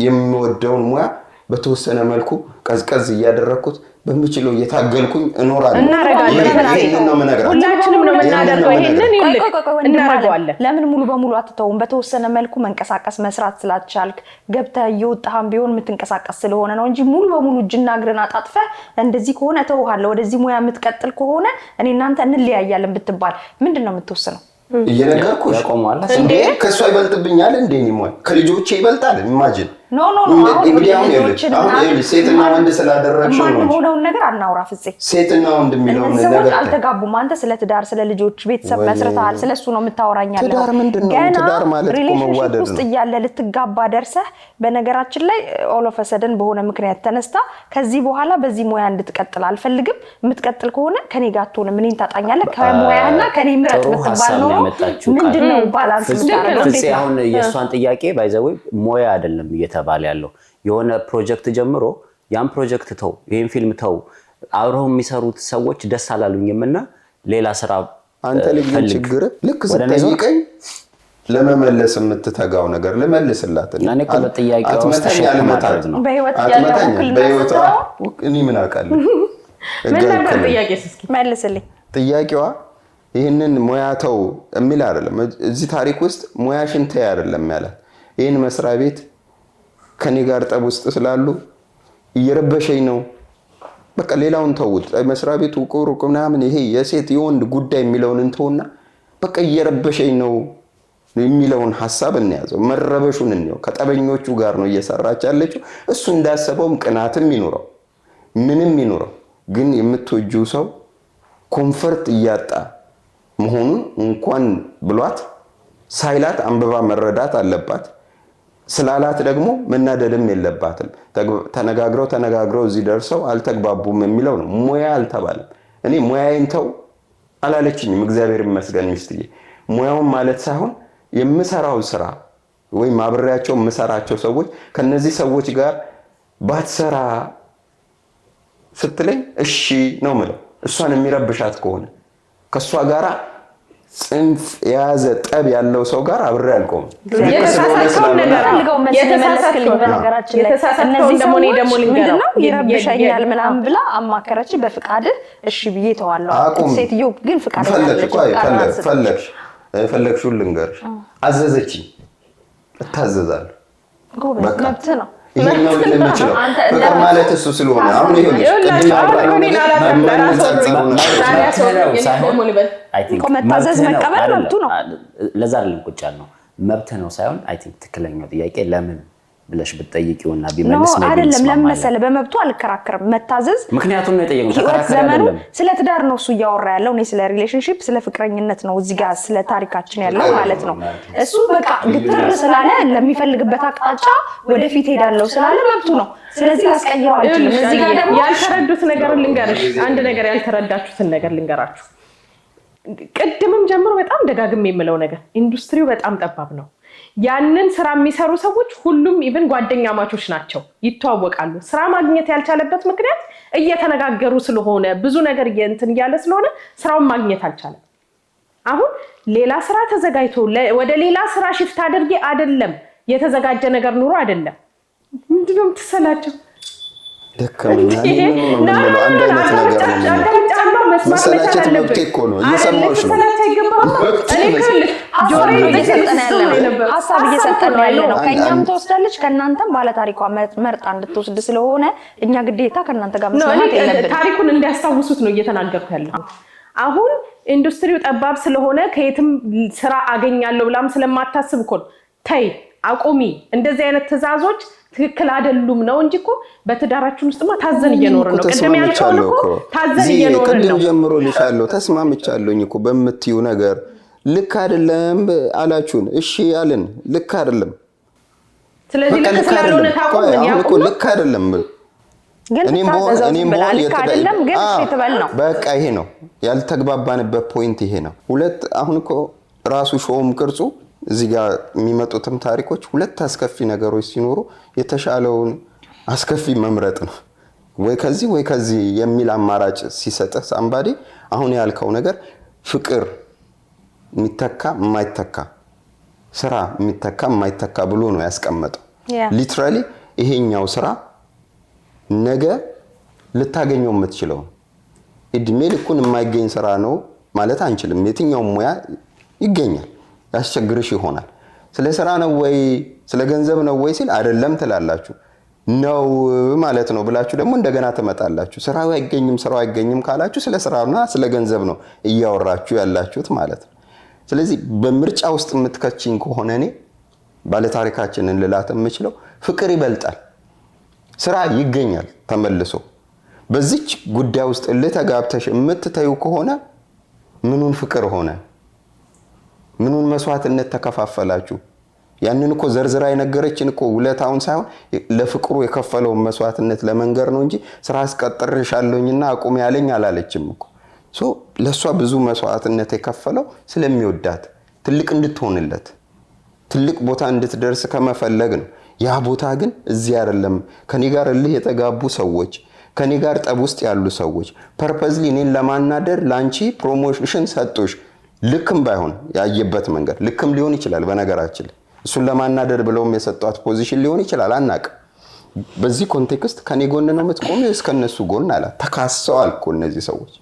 የምወደውን ሙያ በተወሰነ መልኩ ቀዝቀዝ እያደረግኩት በምችለው እየታገልኩኝ እኖራለሁ። እናደርጋለን። ይህንን ነው የምነግራቸው። ሁላችንም ነው የምናደርገው። ይሄንን ቆይ ይልቅ ቆይ ቆይ ቆይ ወንድም አለም፣ እናደርገዋለን። ለምን ሙሉ በሙሉ አትተውም? በተወሰነ መልኩ መንቀሳቀስ መስራት ስላልቻልክ ገብተህ እየወጣህም ቢሆን የምትንቀሳቀስ ስለሆነ ነው እንጂ ሙሉ በሙሉ እጅና እግርን አጣጥፈህ እንደዚህ ከሆነ እተውሃለሁ፣ ወደዚህ ሙያ የምትቀጥል ከሆነ እኔ እናንተ እንለያያለን ብትባል ምንድን ነው የምትወስነው? እየነገርኩሽ ያቆመዋል። እንዴ፣ ከእሷ ይበልጥብኛል እንዴ? እኔ ሙያ ከልጆቼ ይበልጣል። Imagine። No, no, no፣ አሁን እንግዲህ አሁን ይኸውልሽ፣ ልጆችን አሁን ምናምን ይኸውልሽ ሴትና ወንድ ስላደረግሽው ነው እንጂ የማንሆነውን ነገር አናውራ ፍፄ። ሴትና ወንድ የሚለውን እነዚህ ሰዎች ነገር አልተጋቡም። አንተ ስለ ትዳር፣ ስለ ልጆች፣ ቤተሰብ ወይኔ። መስርተሃል። ስለ እሱ ነው የምታወራኝ ያለኸው። ትዳር ምንድን ነው? ገና ትዳር ማለት እኮ relationship መዋደድ ውስጥ ነው። እያለ ልትጋባ ደርሰህ፣ በነገራችን ላይ all of a sudden በሆነ ምክንያት ተነስታ ከዚህ በኋላ በዚህ ሙያ እንድትቀጥል አልፈልግም፣ የምትቀጥል ከሆነ ከኔ ጋር አትሆንም፣ እኔን ታጣኛለህ፣ ከሙያህና ከኔ ምረጥ ጥሩ ብትባል ሀሳብ ነው ኖሮ ያመጣችው ቃል። ምንድን ነው balance የምታደርገው? ፍፄ እንዴት ነው? አሁን የእሷን ጥያቄ by the way ሙያ አይደለም እየተባለ ያለው። የሆነ ፕሮጀክት ጀምሮ ያን ፕሮጀክት ተው፣ ይህን ፊልም ተው፣ አብረው የሚሰሩት ሰዎች ደስ አላሉኝም እና ሌላ ስራ አንተ ልጅ ግን ፈልግ። ችግር ልክ ወደ እኔ ዞር። ስትጠይቀኝ ለመመለስ የምትተጋው ነገር ልመልስላት። እና እኔ እኮ በጥያቄዋ ውስጥ አትመታኝ፣ shape አልመታት። ማድረግ ነው። በህይወት ያለ አትመታኝ። ውክልና በህይወቷ ስትለው እኔ ምን አውቃለሁ? ምን ነበር ጥያቄ እስኪ? መልስልኝ። ጥያቄዋ ይህንን ሙያ ተው የሚል አይደለም። እዚህ ታሪክ ውስጥ ሙያሽን ተይ አይደለም ያላት። ይህን መስሪያ ቤት ከኔ ጋር ጠብ ውስጥ ስላሉ እየረበሸኝ ነው። በቃ ሌላውን ተውት። መስሪያ ቤቱ ቁርቁ ምናምን ይሄ የሴት የወንድ ጉዳይ የሚለውን እንተውና በቃ እየረበሸኝ ነው የሚለውን ሀሳብ እንያዘው። መረበሹን እንየው። ከጠበኞቹ ጋር ነው እየሰራች ያለችው። እሱ እንዳሰበውም ቅናትም ይኑረው ምንም ይኑረው፣ ግን የምትወጂው ሰው comfort እያጣ መሆኑን እንኳን ብሏት ሳይላት አንብባ መረዳት አለባት። ስላላት ደግሞ መናደድም የለባትም። ተነጋግረው ተነጋግረው እዚህ ደርሰው አልተግባቡም የሚለው ነው። ሙያ አልተባለም። እኔ ሙያዬን ተው አላለችኝም። እግዚአብሔር ይመስገን ሚስትዬ። ሙያውን ማለት ሳይሆን የምሰራው ስራ ወይም አብሬያቸው የምሰራቸው ሰዎች ከነዚህ ሰዎች ጋር ባትሰራ ስትለኝ እሺ ነው ምለው። እሷን የሚረብሻት ከሆነ ከእሷ ጋራ ጽንፍ የያዘ ጠብ ያለው ሰው ጋር አብሬ አልቆምም። ልክ ስለሆነ የተሳሳተውን ስላልሆነ ነገር ፈልገው መልስ የመለስክልኝ። በነገራችን ላይ የተሳሳተውን እነዚህ ደግሞ እኔ ሰዎች ደግሞ ልንገረው። ምንድነው ይረብሸኛል ምናምን ብላ አማከረች። በፍቃድህ እሺ ብዬ ተዋለሁ። አቁም። ሴትዮ ግን ፍቃደኛ ፈለግሽ አይደለችም። ቆይ ፍቃዷን አልሰጠችም። ፈለግሽ የፈለግሽውን ልንገርሽ። አዘዘችኝ፣ እታዘዛለሁ። ጎበዝ፣ በቃ መብትህ ነው። ይሄን ነው ልል የምችለው። አንተ ፍቅር ማለት እሱ ስለሆነ አሁን ይኸውልሽ ቅድም ይኸውላችሁ አሁን ያወራነው እኮ እኔን ነገር አላውቅም። የማይነጻጸሩ ነገሮች ዛሬ ናቸው። አስወሩኝ፣ እኔ ሳይሆን ደግሞ ልበል። I think እኮ መታዘዝ መብትህ ነው መቀበል አይደለም። መብቱ ነው። ለዛ አይደለም ቁጭ ያልነው፣ መብትህ ነው ሳይሆን I think ትክክለኛው ጥያቄ ለምን ብለሽ ብትጠይቂውና No ቢመልስ maybe አይደለም። ለምን እንስማማለን። መሰለህ? በመብቱ አልከራከርም። መታዘዝ ምክንያቱም ነው የጠየቅነው፣ ህይወት ተከራካሪ ዘመኑ አይደለም። ስለ ትዳር ነው እሱ እያወራ ያለው። እኔ ስለ relationship፣ ስለ ፍቅረኝነት ነው እዚህ ጋር ስለ ታሪካችን ያለው ማለት ነው። እሱ በቃ ግትር ስላለ ለሚፈልግበት አቅጣጫ ወደፊት ሄዳለሁ ስላለ መብቱ ነው። ስለዚህ ላስቀይረው አልችልም። ይኸውልሽ እዚህ ጋር ደግሞ ያልተረዱት ነገር ልንገርሽ፣ አንድ ነገር ያልተረዳችሁትን ነገር ልንገራችሁ። ቅድምም ጀምሮ በጣም ደጋግሜ የምለው ነገር ኢንዱስትሪው በጣም ጠባብ ነው። ያንን ስራ የሚሰሩ ሰዎች ሁሉም even ጓደኛማቾች ናቸው፣ ይተዋወቃሉ። ስራ ማግኘት ያልቻለበት ምክንያት እየተነጋገሩ ስለሆነ፣ ብዙ ነገር እንትን እያለ ስለሆነ ስራውን ማግኘት አልቻለም። አሁን ሌላ ስራ ተዘጋጅቶ ወደ ሌላ ስራ shift አድርጌ አይደለም፣ የተዘጋጀ ነገር ኑሮ አይደለም። ምንድነው የምትሰላቸው? ደከመኝ። እኔ ምን ነው የምንለው? አንድ አይነት ነገር ነው የምንለው። መሰላቸት መብቴ እኮ ነው። እየሰማሁሽ ነው። ሀሳብ እየሰጠን ያለ ነው። ሀሳብ እየሰጠን ያለ ነው። ከእኛም ትወስዳለች፣ ከእናንተም ባለታሪኳ መርጣ እንድትወስድ ስለሆነ እኛ ግዴታ ከእናንተ ጋር መስማማት የለብንም። ታሪኩን እንዲያስታውሱት ነው እየተናገርኩ ያለሁት። አሁን ኢንዱስትሪው ጠባብ ስለሆነ ከየትም ስራ አገኛለሁ ብላም ስለማታስብ እኮ ነው። ተይ አቁሚ፣ እንደዚህ አይነት ትዕዛዞች ትክክል አይደሉም ነው እንጂ እኮ በትዳራችን ውስጥማ ታዘን እየኖርን ነው። ቅድም ያልከውን ተስማምቻለሁ እኮ እኮ ታዘን እዚህ እየኖርን ቅድም ነው። ጀምሮ ልሻለሁ፣ ተስማምቻለሁኝ እኮ በምትዩ ነገር። ልክ አይደለም አላችሁን? እሺ አልን። ልክ አይደለም። ስለዚህ በቃ ልክ ልክ ስላልሆነ አይደለም። ታቁም ቆይ አሁን እኮ ያቁም ነው። ልክ አይደለም። ግን እኔም ብሆን ትታዘዘው እኔም ዝም ብላ ብሆን ልክ አይደለም ግን እሺ አዎ፣ ትበል ነው። በቃ ይሄ ነው ያልተግባባንበት point፣ ይሄ ነው። ሁለት አሁን እኮ ራሱ show ም ቅርጹ እዚህ ጋር የሚመጡትም ታሪኮች ሁለት አስከፊ ነገሮች ሲኖሩ የተሻለውን አስከፊ መምረጥ ነው። ወይ ከዚህ ወይ ከዚህ የሚል አማራጭ ሲሰጥህ somebody፣ አሁን ያልከው ነገር ፍቅር የሚተካ የማይተካ፣ ስራ የሚተካ የማይተካ ብሎ ነው ያስቀመጠው። Literally ይሄኛው ስራ ነገ ልታገኘው የምትችለው ነው። እድሜ ልኩን የማይገኝ ስራ ነው ማለት አንችልም። የትኛውም ሙያ ይገኛል፣ ያስቸግርሽ ይሆናል። ስለ ስራ ነው ወይ ስለ ገንዘብ ነው ወይ ሲል አይደለም ትላላችሁ። ነው ማለት ነው ብላችሁ ደግሞ እንደገና ትመጣላችሁ። ስራው አይገኝም፣ ስራው አይገኝም ካላችሁ ስለ ስራና ስለ ገንዘብ ነው እያወራችሁ ያላችሁት ማለት ነው። ስለዚህ በምርጫ ውስጥ የምትከችኝ ከሆነ እኔ ባለታሪካችንን ልላት የምችለው ፍቅር ይበልጣል። ስራ ይገኛል ተመልሶ። በዚች ጉዳይ ውስጥ እልህ ተጋብተሽ የምትተዩ ከሆነ ምኑን ፍቅር ሆነ? ምኑን መስዋዕትነት ተከፋፈላችሁ? ያንን እኮ ዘርዝራ የነገረችን እኮ ውለታውን ሳይሆን ለፍቅሩ የከፈለውን መስዋዕትነት ለመንገር ነው እንጂ ስራ አስቀጥሬሻለሁኝና አቁም ያለኝ አላለችም እኮ። So ለእሷ ብዙ መስዋዕትነት የከፈለው ስለሚወዳት፣ ትልቅ እንድትሆንለት፣ ትልቅ ቦታ እንድትደርስ ከመፈለግ ነው። ያ ቦታ ግን እዚህ አይደለም። ከኔ ጋር እልህ የተጋቡ ሰዎች፣ ከኔ ጋር ጠብ ውስጥ ያሉ ሰዎች purposely እኔን ለማናደድ ለአንቺ promotion ሰጡሽ። ልክም ባይሆን ያየበት መንገድ ልክም ሊሆን ይችላል። በነገራችን ላይ እሱን ለማናደድ ብለውም የሰጧት position ሊሆን ይችላል፣ አናቅም። በዚህ context ከኔ ጎን ነው የምትቆሚው እስከ እነሱ ጎን አላት። ተካሰዋል እኮ እነዚህ ሰዎች።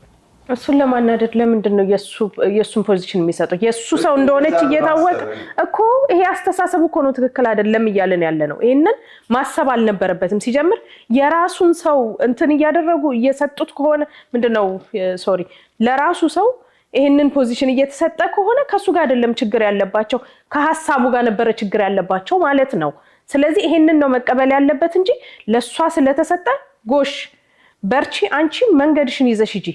እሱን ለማናደድ ለምንድን ነው የእሱን position የሚሰጡት? የእሱ ሰው እንደሆነች እየታወቀ እኮ። ይሄ አስተሳሰቡ እኮ ነው ትክክል አይደለም እያለን ያለ ነው። ይህንን ማሰብ አልነበረበትም። ሲጀምር የራሱን ሰው እንትን እያደረጉ እየሰጡት ከሆነ፣ ምንድነው፣ sorry፣ ለራሱ ሰው ይህንን position እየተሰጠ ከሆነ ከእሱ ጋር አይደለም ችግር ያለባቸው፣ ከሀሳቡ ጋር ነበረ ችግር ያለባቸው ማለት ነው። ስለዚህ ይሄንን ነው መቀበል ያለበት እንጂ ለእሷ ስለተሰጠ ጎሽ በርቺ፣ አንቺ መንገድሽን ይዘሽ ሂጂ፣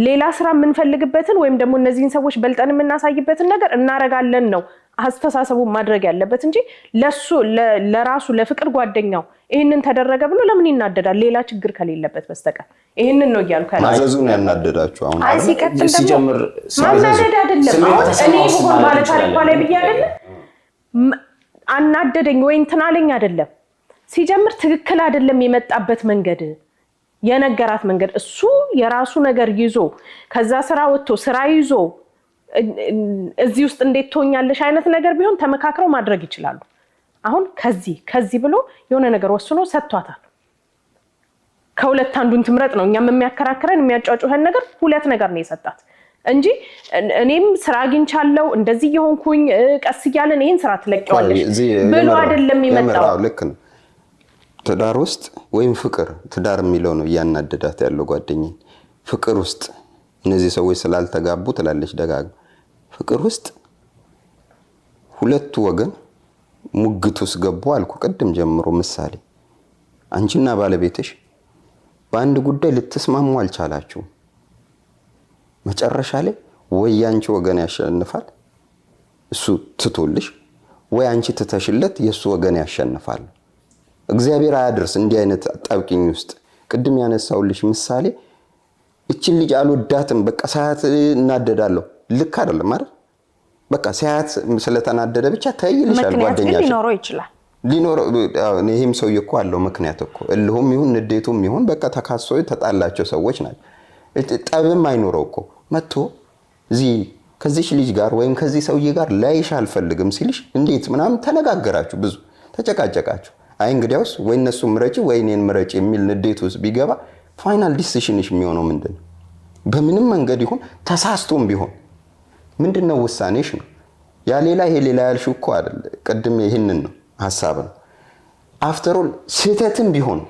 ሌላ ስራ የምንፈልግበትን ወይም ደግሞ እነዚህን ሰዎች በልጠን የምናሳይበትን ነገር እናረጋለን ነው አስተሳሰቡ ማድረግ ያለበት እንጂ ለሱ ለራሱ ለፍቅር ጓደኛው ይህንን ተደረገ ብሎ ለምን ይናደዳል? ሌላ ችግር ከሌለበት በስተቀር። ይህንን ነው እያልኩ ያለው። ማዘዙን ያናደዳችሁ አሁን አይ አይደል? ሲቀጥል ደግሞ ሲጀምር ማናደድ አይደለም። ስሜት አሁን እኔ ተሰማው ብሆን ማለት ባለታሪኳ ላይ ብዬ እንችላለን። አይደለም አናደደኝ ወይ እንትን አለኝ አይደለም። ሲጀምር ትክክል አይደለም የመጣበት መንገድ፣ የነገራት መንገድ። እሱ የራሱ ነገር ይዞ ከዛ ስራ ወጥቶ ስራ ይዞ እዚህ ውስጥ እንዴት ትሆኛለሽ አይነት ነገር ቢሆን ተመካክረው ማድረግ ይችላሉ። አሁን ከዚህ ከዚህ ብሎ የሆነ ነገር ወስኖ ሰጥቷታል። ከሁለት አንዱን ትምረጥ ነው። እኛም የሚያከራክረን የሚያጫጩኸን ነገር ሁለት ነገር ነው የሰጣት እንጂ እኔም ስራ አግኝቻለሁ እንደዚህ የሆንኩኝ ቀስ እያለን ይሄን ስራ ትለቂዋለሽ እዚህ ብሎ የምር አይደለም የምር የመጣው። አዎ፣ ልክ ነው። ትዳር ውስጥ ወይም ፍቅር፣ ትዳር የሚለው ነው እያናደዳት ያለው ጓደኛዬን። ፍቅር ውስጥ እነዚህ ሰዎች ስላልተጋቡ ትላለች ደጋግማ። ፍቅር ውስጥ ሁለቱ ወገን ሙግት ውስጥ ገቡ አልኩ ቅድም ጀምሮ። ምሳሌ አንቺና ባለቤትሽ በአንድ ጉዳይ ልትስማሙ አልቻላችሁም። መጨረሻ ላይ ወይ ያንቺ ወገን ያሸንፋል እሱ ትቶልሽ፣ ወይ አንቺ ትተሽለት የእሱ ወገን ያሸንፋል። እግዚአብሔር አያድርስ እንዲህ አይነት አጣብቂኝ ውስጥ። ቅድም ያነሳውልሽ ምሳሌ እችን ልጅ አልወዳትም፣ በቃ ሳያት እናደዳለሁ። ልክ አይደለም አይደል? በቃ ሳያት ስለተናደደ ብቻ ተይ ይልሻል ምክንያት ግን ጓደኛሽ። ሊኖረው ይችላል። ሊኖረው፣ ይህም ሰውዬ እኮ አለው ምክንያት እኮ፣ እልሁም ይሁን ንዴቱም ይሁን በቃ ተካሶ የተጣላቸው ሰዎች ናቸው። ጠብም አይኖረው እኮ መጥቶ እዚህ ከዚች ልጅ ጋር ወይም ከዚህ ሰውዬ ጋር ላይሽ አልፈልግም ሲልሽ እንዴት ምናምን ተነጋገራችሁ፣ ብዙ ተጨቃጨቃችሁ። አይ እንግዲያውስ ወይ እነሱ ምረጪ ወይ እኔን ምረጪ የሚል ንዴት ውስጥ ቢገባ final decision ሽ የሚሆነው ምንድን ነው? በምንም መንገድ ይሁን ተሳስቶም ቢሆን ምንድን ነው ውሳኔሽ ነው። ያ ሌላ ይሄ ሌላ ያልሽው እኮ አይደል። ቅድም ይህንን ነው ሀሳብ ነው። After all ስህተትም ቢሆን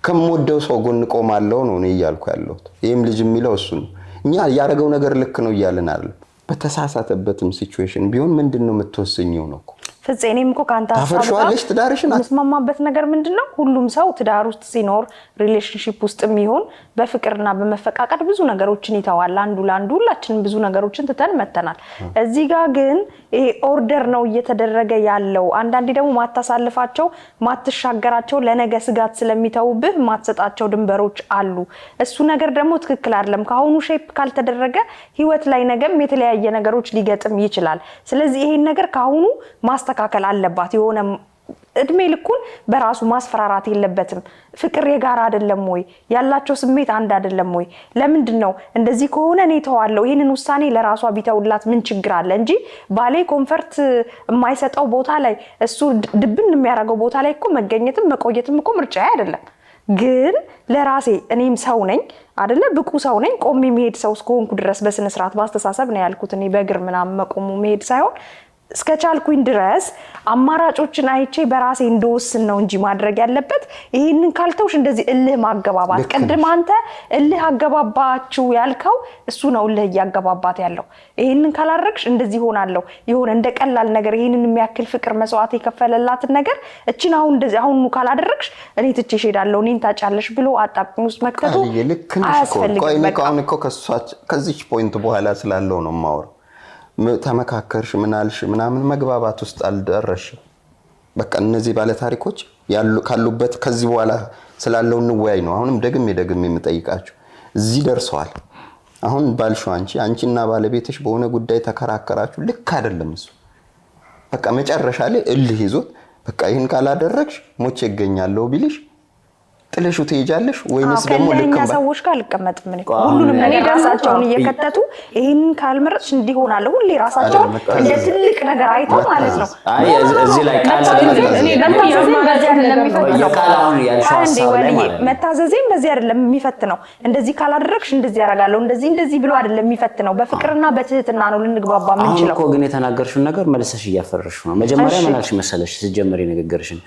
ከምወደው ሰው ጎን ቆማለሁ ነው እኔ እያልኩ ያለሁት። ይህም ልጅ የሚለው እሱ ነው። እኛ ያደረገው ነገር ልክ ነው እያልን አይደለም። በተሳሳተበትም situation ቢሆን ምንድን ነው የምትወስኝው ነው እኮ። ፍፄ፣ እኔም እኮ ከአንተ ሀሳብ ጋር ታፈርሺዋለሽ ትዳርሽን? የምስማማበት ነገር ምንድን ነው? ሁሉም ሰው ትዳር ውስጥ ሲኖር፣ relationship ውስጥ የሚሆን በፍቅርና በመፈቃቀድ ብዙ ነገሮችን ይተዋል። አንዱ ለአንዱ ሁላችንም ብዙ ነገሮችን ትተን መተናል። እዚህ ጋር ግን ይሄ order ነው እየተደረገ ያለው። አንዳንዴ ደግሞ ማታሳልፋቸው፣ ማትሻገራቸው፣ ለነገ ስጋት ስለሚተውብህ ማትሰጣቸው ድንበሮች አሉ። እሱ ነገር ደግሞ ትክክል አይደለም። ከአሁኑ shape ካልተደረገ ህይወት ላይ ነገም የተለያየ ነገሮች ሊገጥም ይችላል። ስለዚህ ይሄን ነገር ከአሁኑ ማስተካከል አለባት። የሆነ እድሜ ልኩን በራሱ ማስፈራራት የለበትም። ፍቅር የጋራ አይደለም ወይ? ያላቸው ስሜት አንድ አይደለም ወይ? ለምንድን ነው እንደዚህ ከሆነ እኔ ተዋለሁ፣ ይህንን ውሳኔ ለራሷ ቢተውላት ምን ችግር አለ እንጂ ባሌ comfort የማይሰጠው ቦታ ላይ፣ እሱ ድብን የሚያደርገው ቦታ ላይ እኮ መገኘትም መቆየትም እኮ ምርጫ አይደለም። ግን ለራሴ እኔም ሰው ነኝ አይደለ? ብቁ ሰው ነኝ። ቆሜ መሄድ ሰው እስከሆንኩ ድረስ በስነ ስርዓት በአስተሳሰብ ነው ያልኩት። እኔ በእግር ምናምን መቆሙ መሄድ ሳይሆን እስከቻልኩኝ ድረስ አማራጮችን አይቼ በራሴ እንደወስን ነው እንጂ ማድረግ ያለበት። ይህንን ካልተውሽ እንደዚህ እልህ ማገባባት፣ ቅድም አንተ እልህ አገባባችሁ ያልከው እሱ ነው፣ እልህ እያገባባት ያለው። ይህንን ካላረግሽ እንደዚህ ሆናለሁ፣ የሆነ እንደ ቀላል ነገር ይህንን የሚያክል ፍቅር መስዋዕት የከፈለላትን ነገር እችን አሁን እንደዚህ አሁኑ ካላደረግሽ እኔ ትቼሽ እሄዳለሁ፣ እኔን ታጫለሽ ብሎ አጣብቂኝ ውስጥ መክተቱ ቃልዬ ልክ ነሽ እኮ። አያስፈልግም። ቆይ እኔ እኮ በቃ አሁን እኮ ከዚች point በኋላ ስላለው ነው የማወራው። ተመካከርሽ፣ ምን አልሽ ምናምን መግባባት ውስጥ አልደረስሽም። በቃ እነዚህ ባለታሪኮች ካሉበት ከዚህ በኋላ ስላለው እንወያይ ነው። አሁንም ደግሜ ደግሜ የምጠይቃችሁ እዚህ ደርሰዋል። አሁን ባልሽው አንቺና ባለቤትሽ በሆነ ጉዳይ ተከራከራችሁ፣ ልክ አይደለም እሱ፣ በቃ መጨረሻ ላይ እልህ ይዞት በቃ ይህን ካላደረግሽ ሞቼ እገኛለሁ ቢልሽ ጥለሽው ትሄጃለሽ ወይንስ ደግሞ ልክ ከእልህኛ ሰዎች ጋር አልቀመጥም። እኔ አሁን ሁሉንም እኔ ነገር ደግሞ ራሳቸውን እየከተቱ ይህንን ካልመረጥሽ እንዲህ ሆናለሁ፣ ሁሌ ራሳቸውን አይደለም፣ እንደ ትልቅ ነገር አይተው ማለት ነው። አይ እዚህ ላይ ቃል እኔ ደግሞ መታዘዜም በዚህ አይደለም የሚፈትነው። የቃል አሁን ያልሽው አንዴ ሀሳብ ላይ ወልዬ፣ ማለት ነው። መታዘዜም በዚህ አይደለም የሚፈትነው። እንደዚህ ካላደረግሽ እንደዚህ ያደርጋለሁ፣ እንደዚህ እንደዚህ ብሎ አይደለም የሚፈትነው። በፍቅርና በትህትና ነው ልንግባባ አሁን የምንችለው። እኮ ግን የተናገርሽውን ነገር መልሰሽ እያፈረሽው ነው። መጀመሪያ ምን አልሽ መሰለሽ ስትጀምሪ ንግግርሽን፣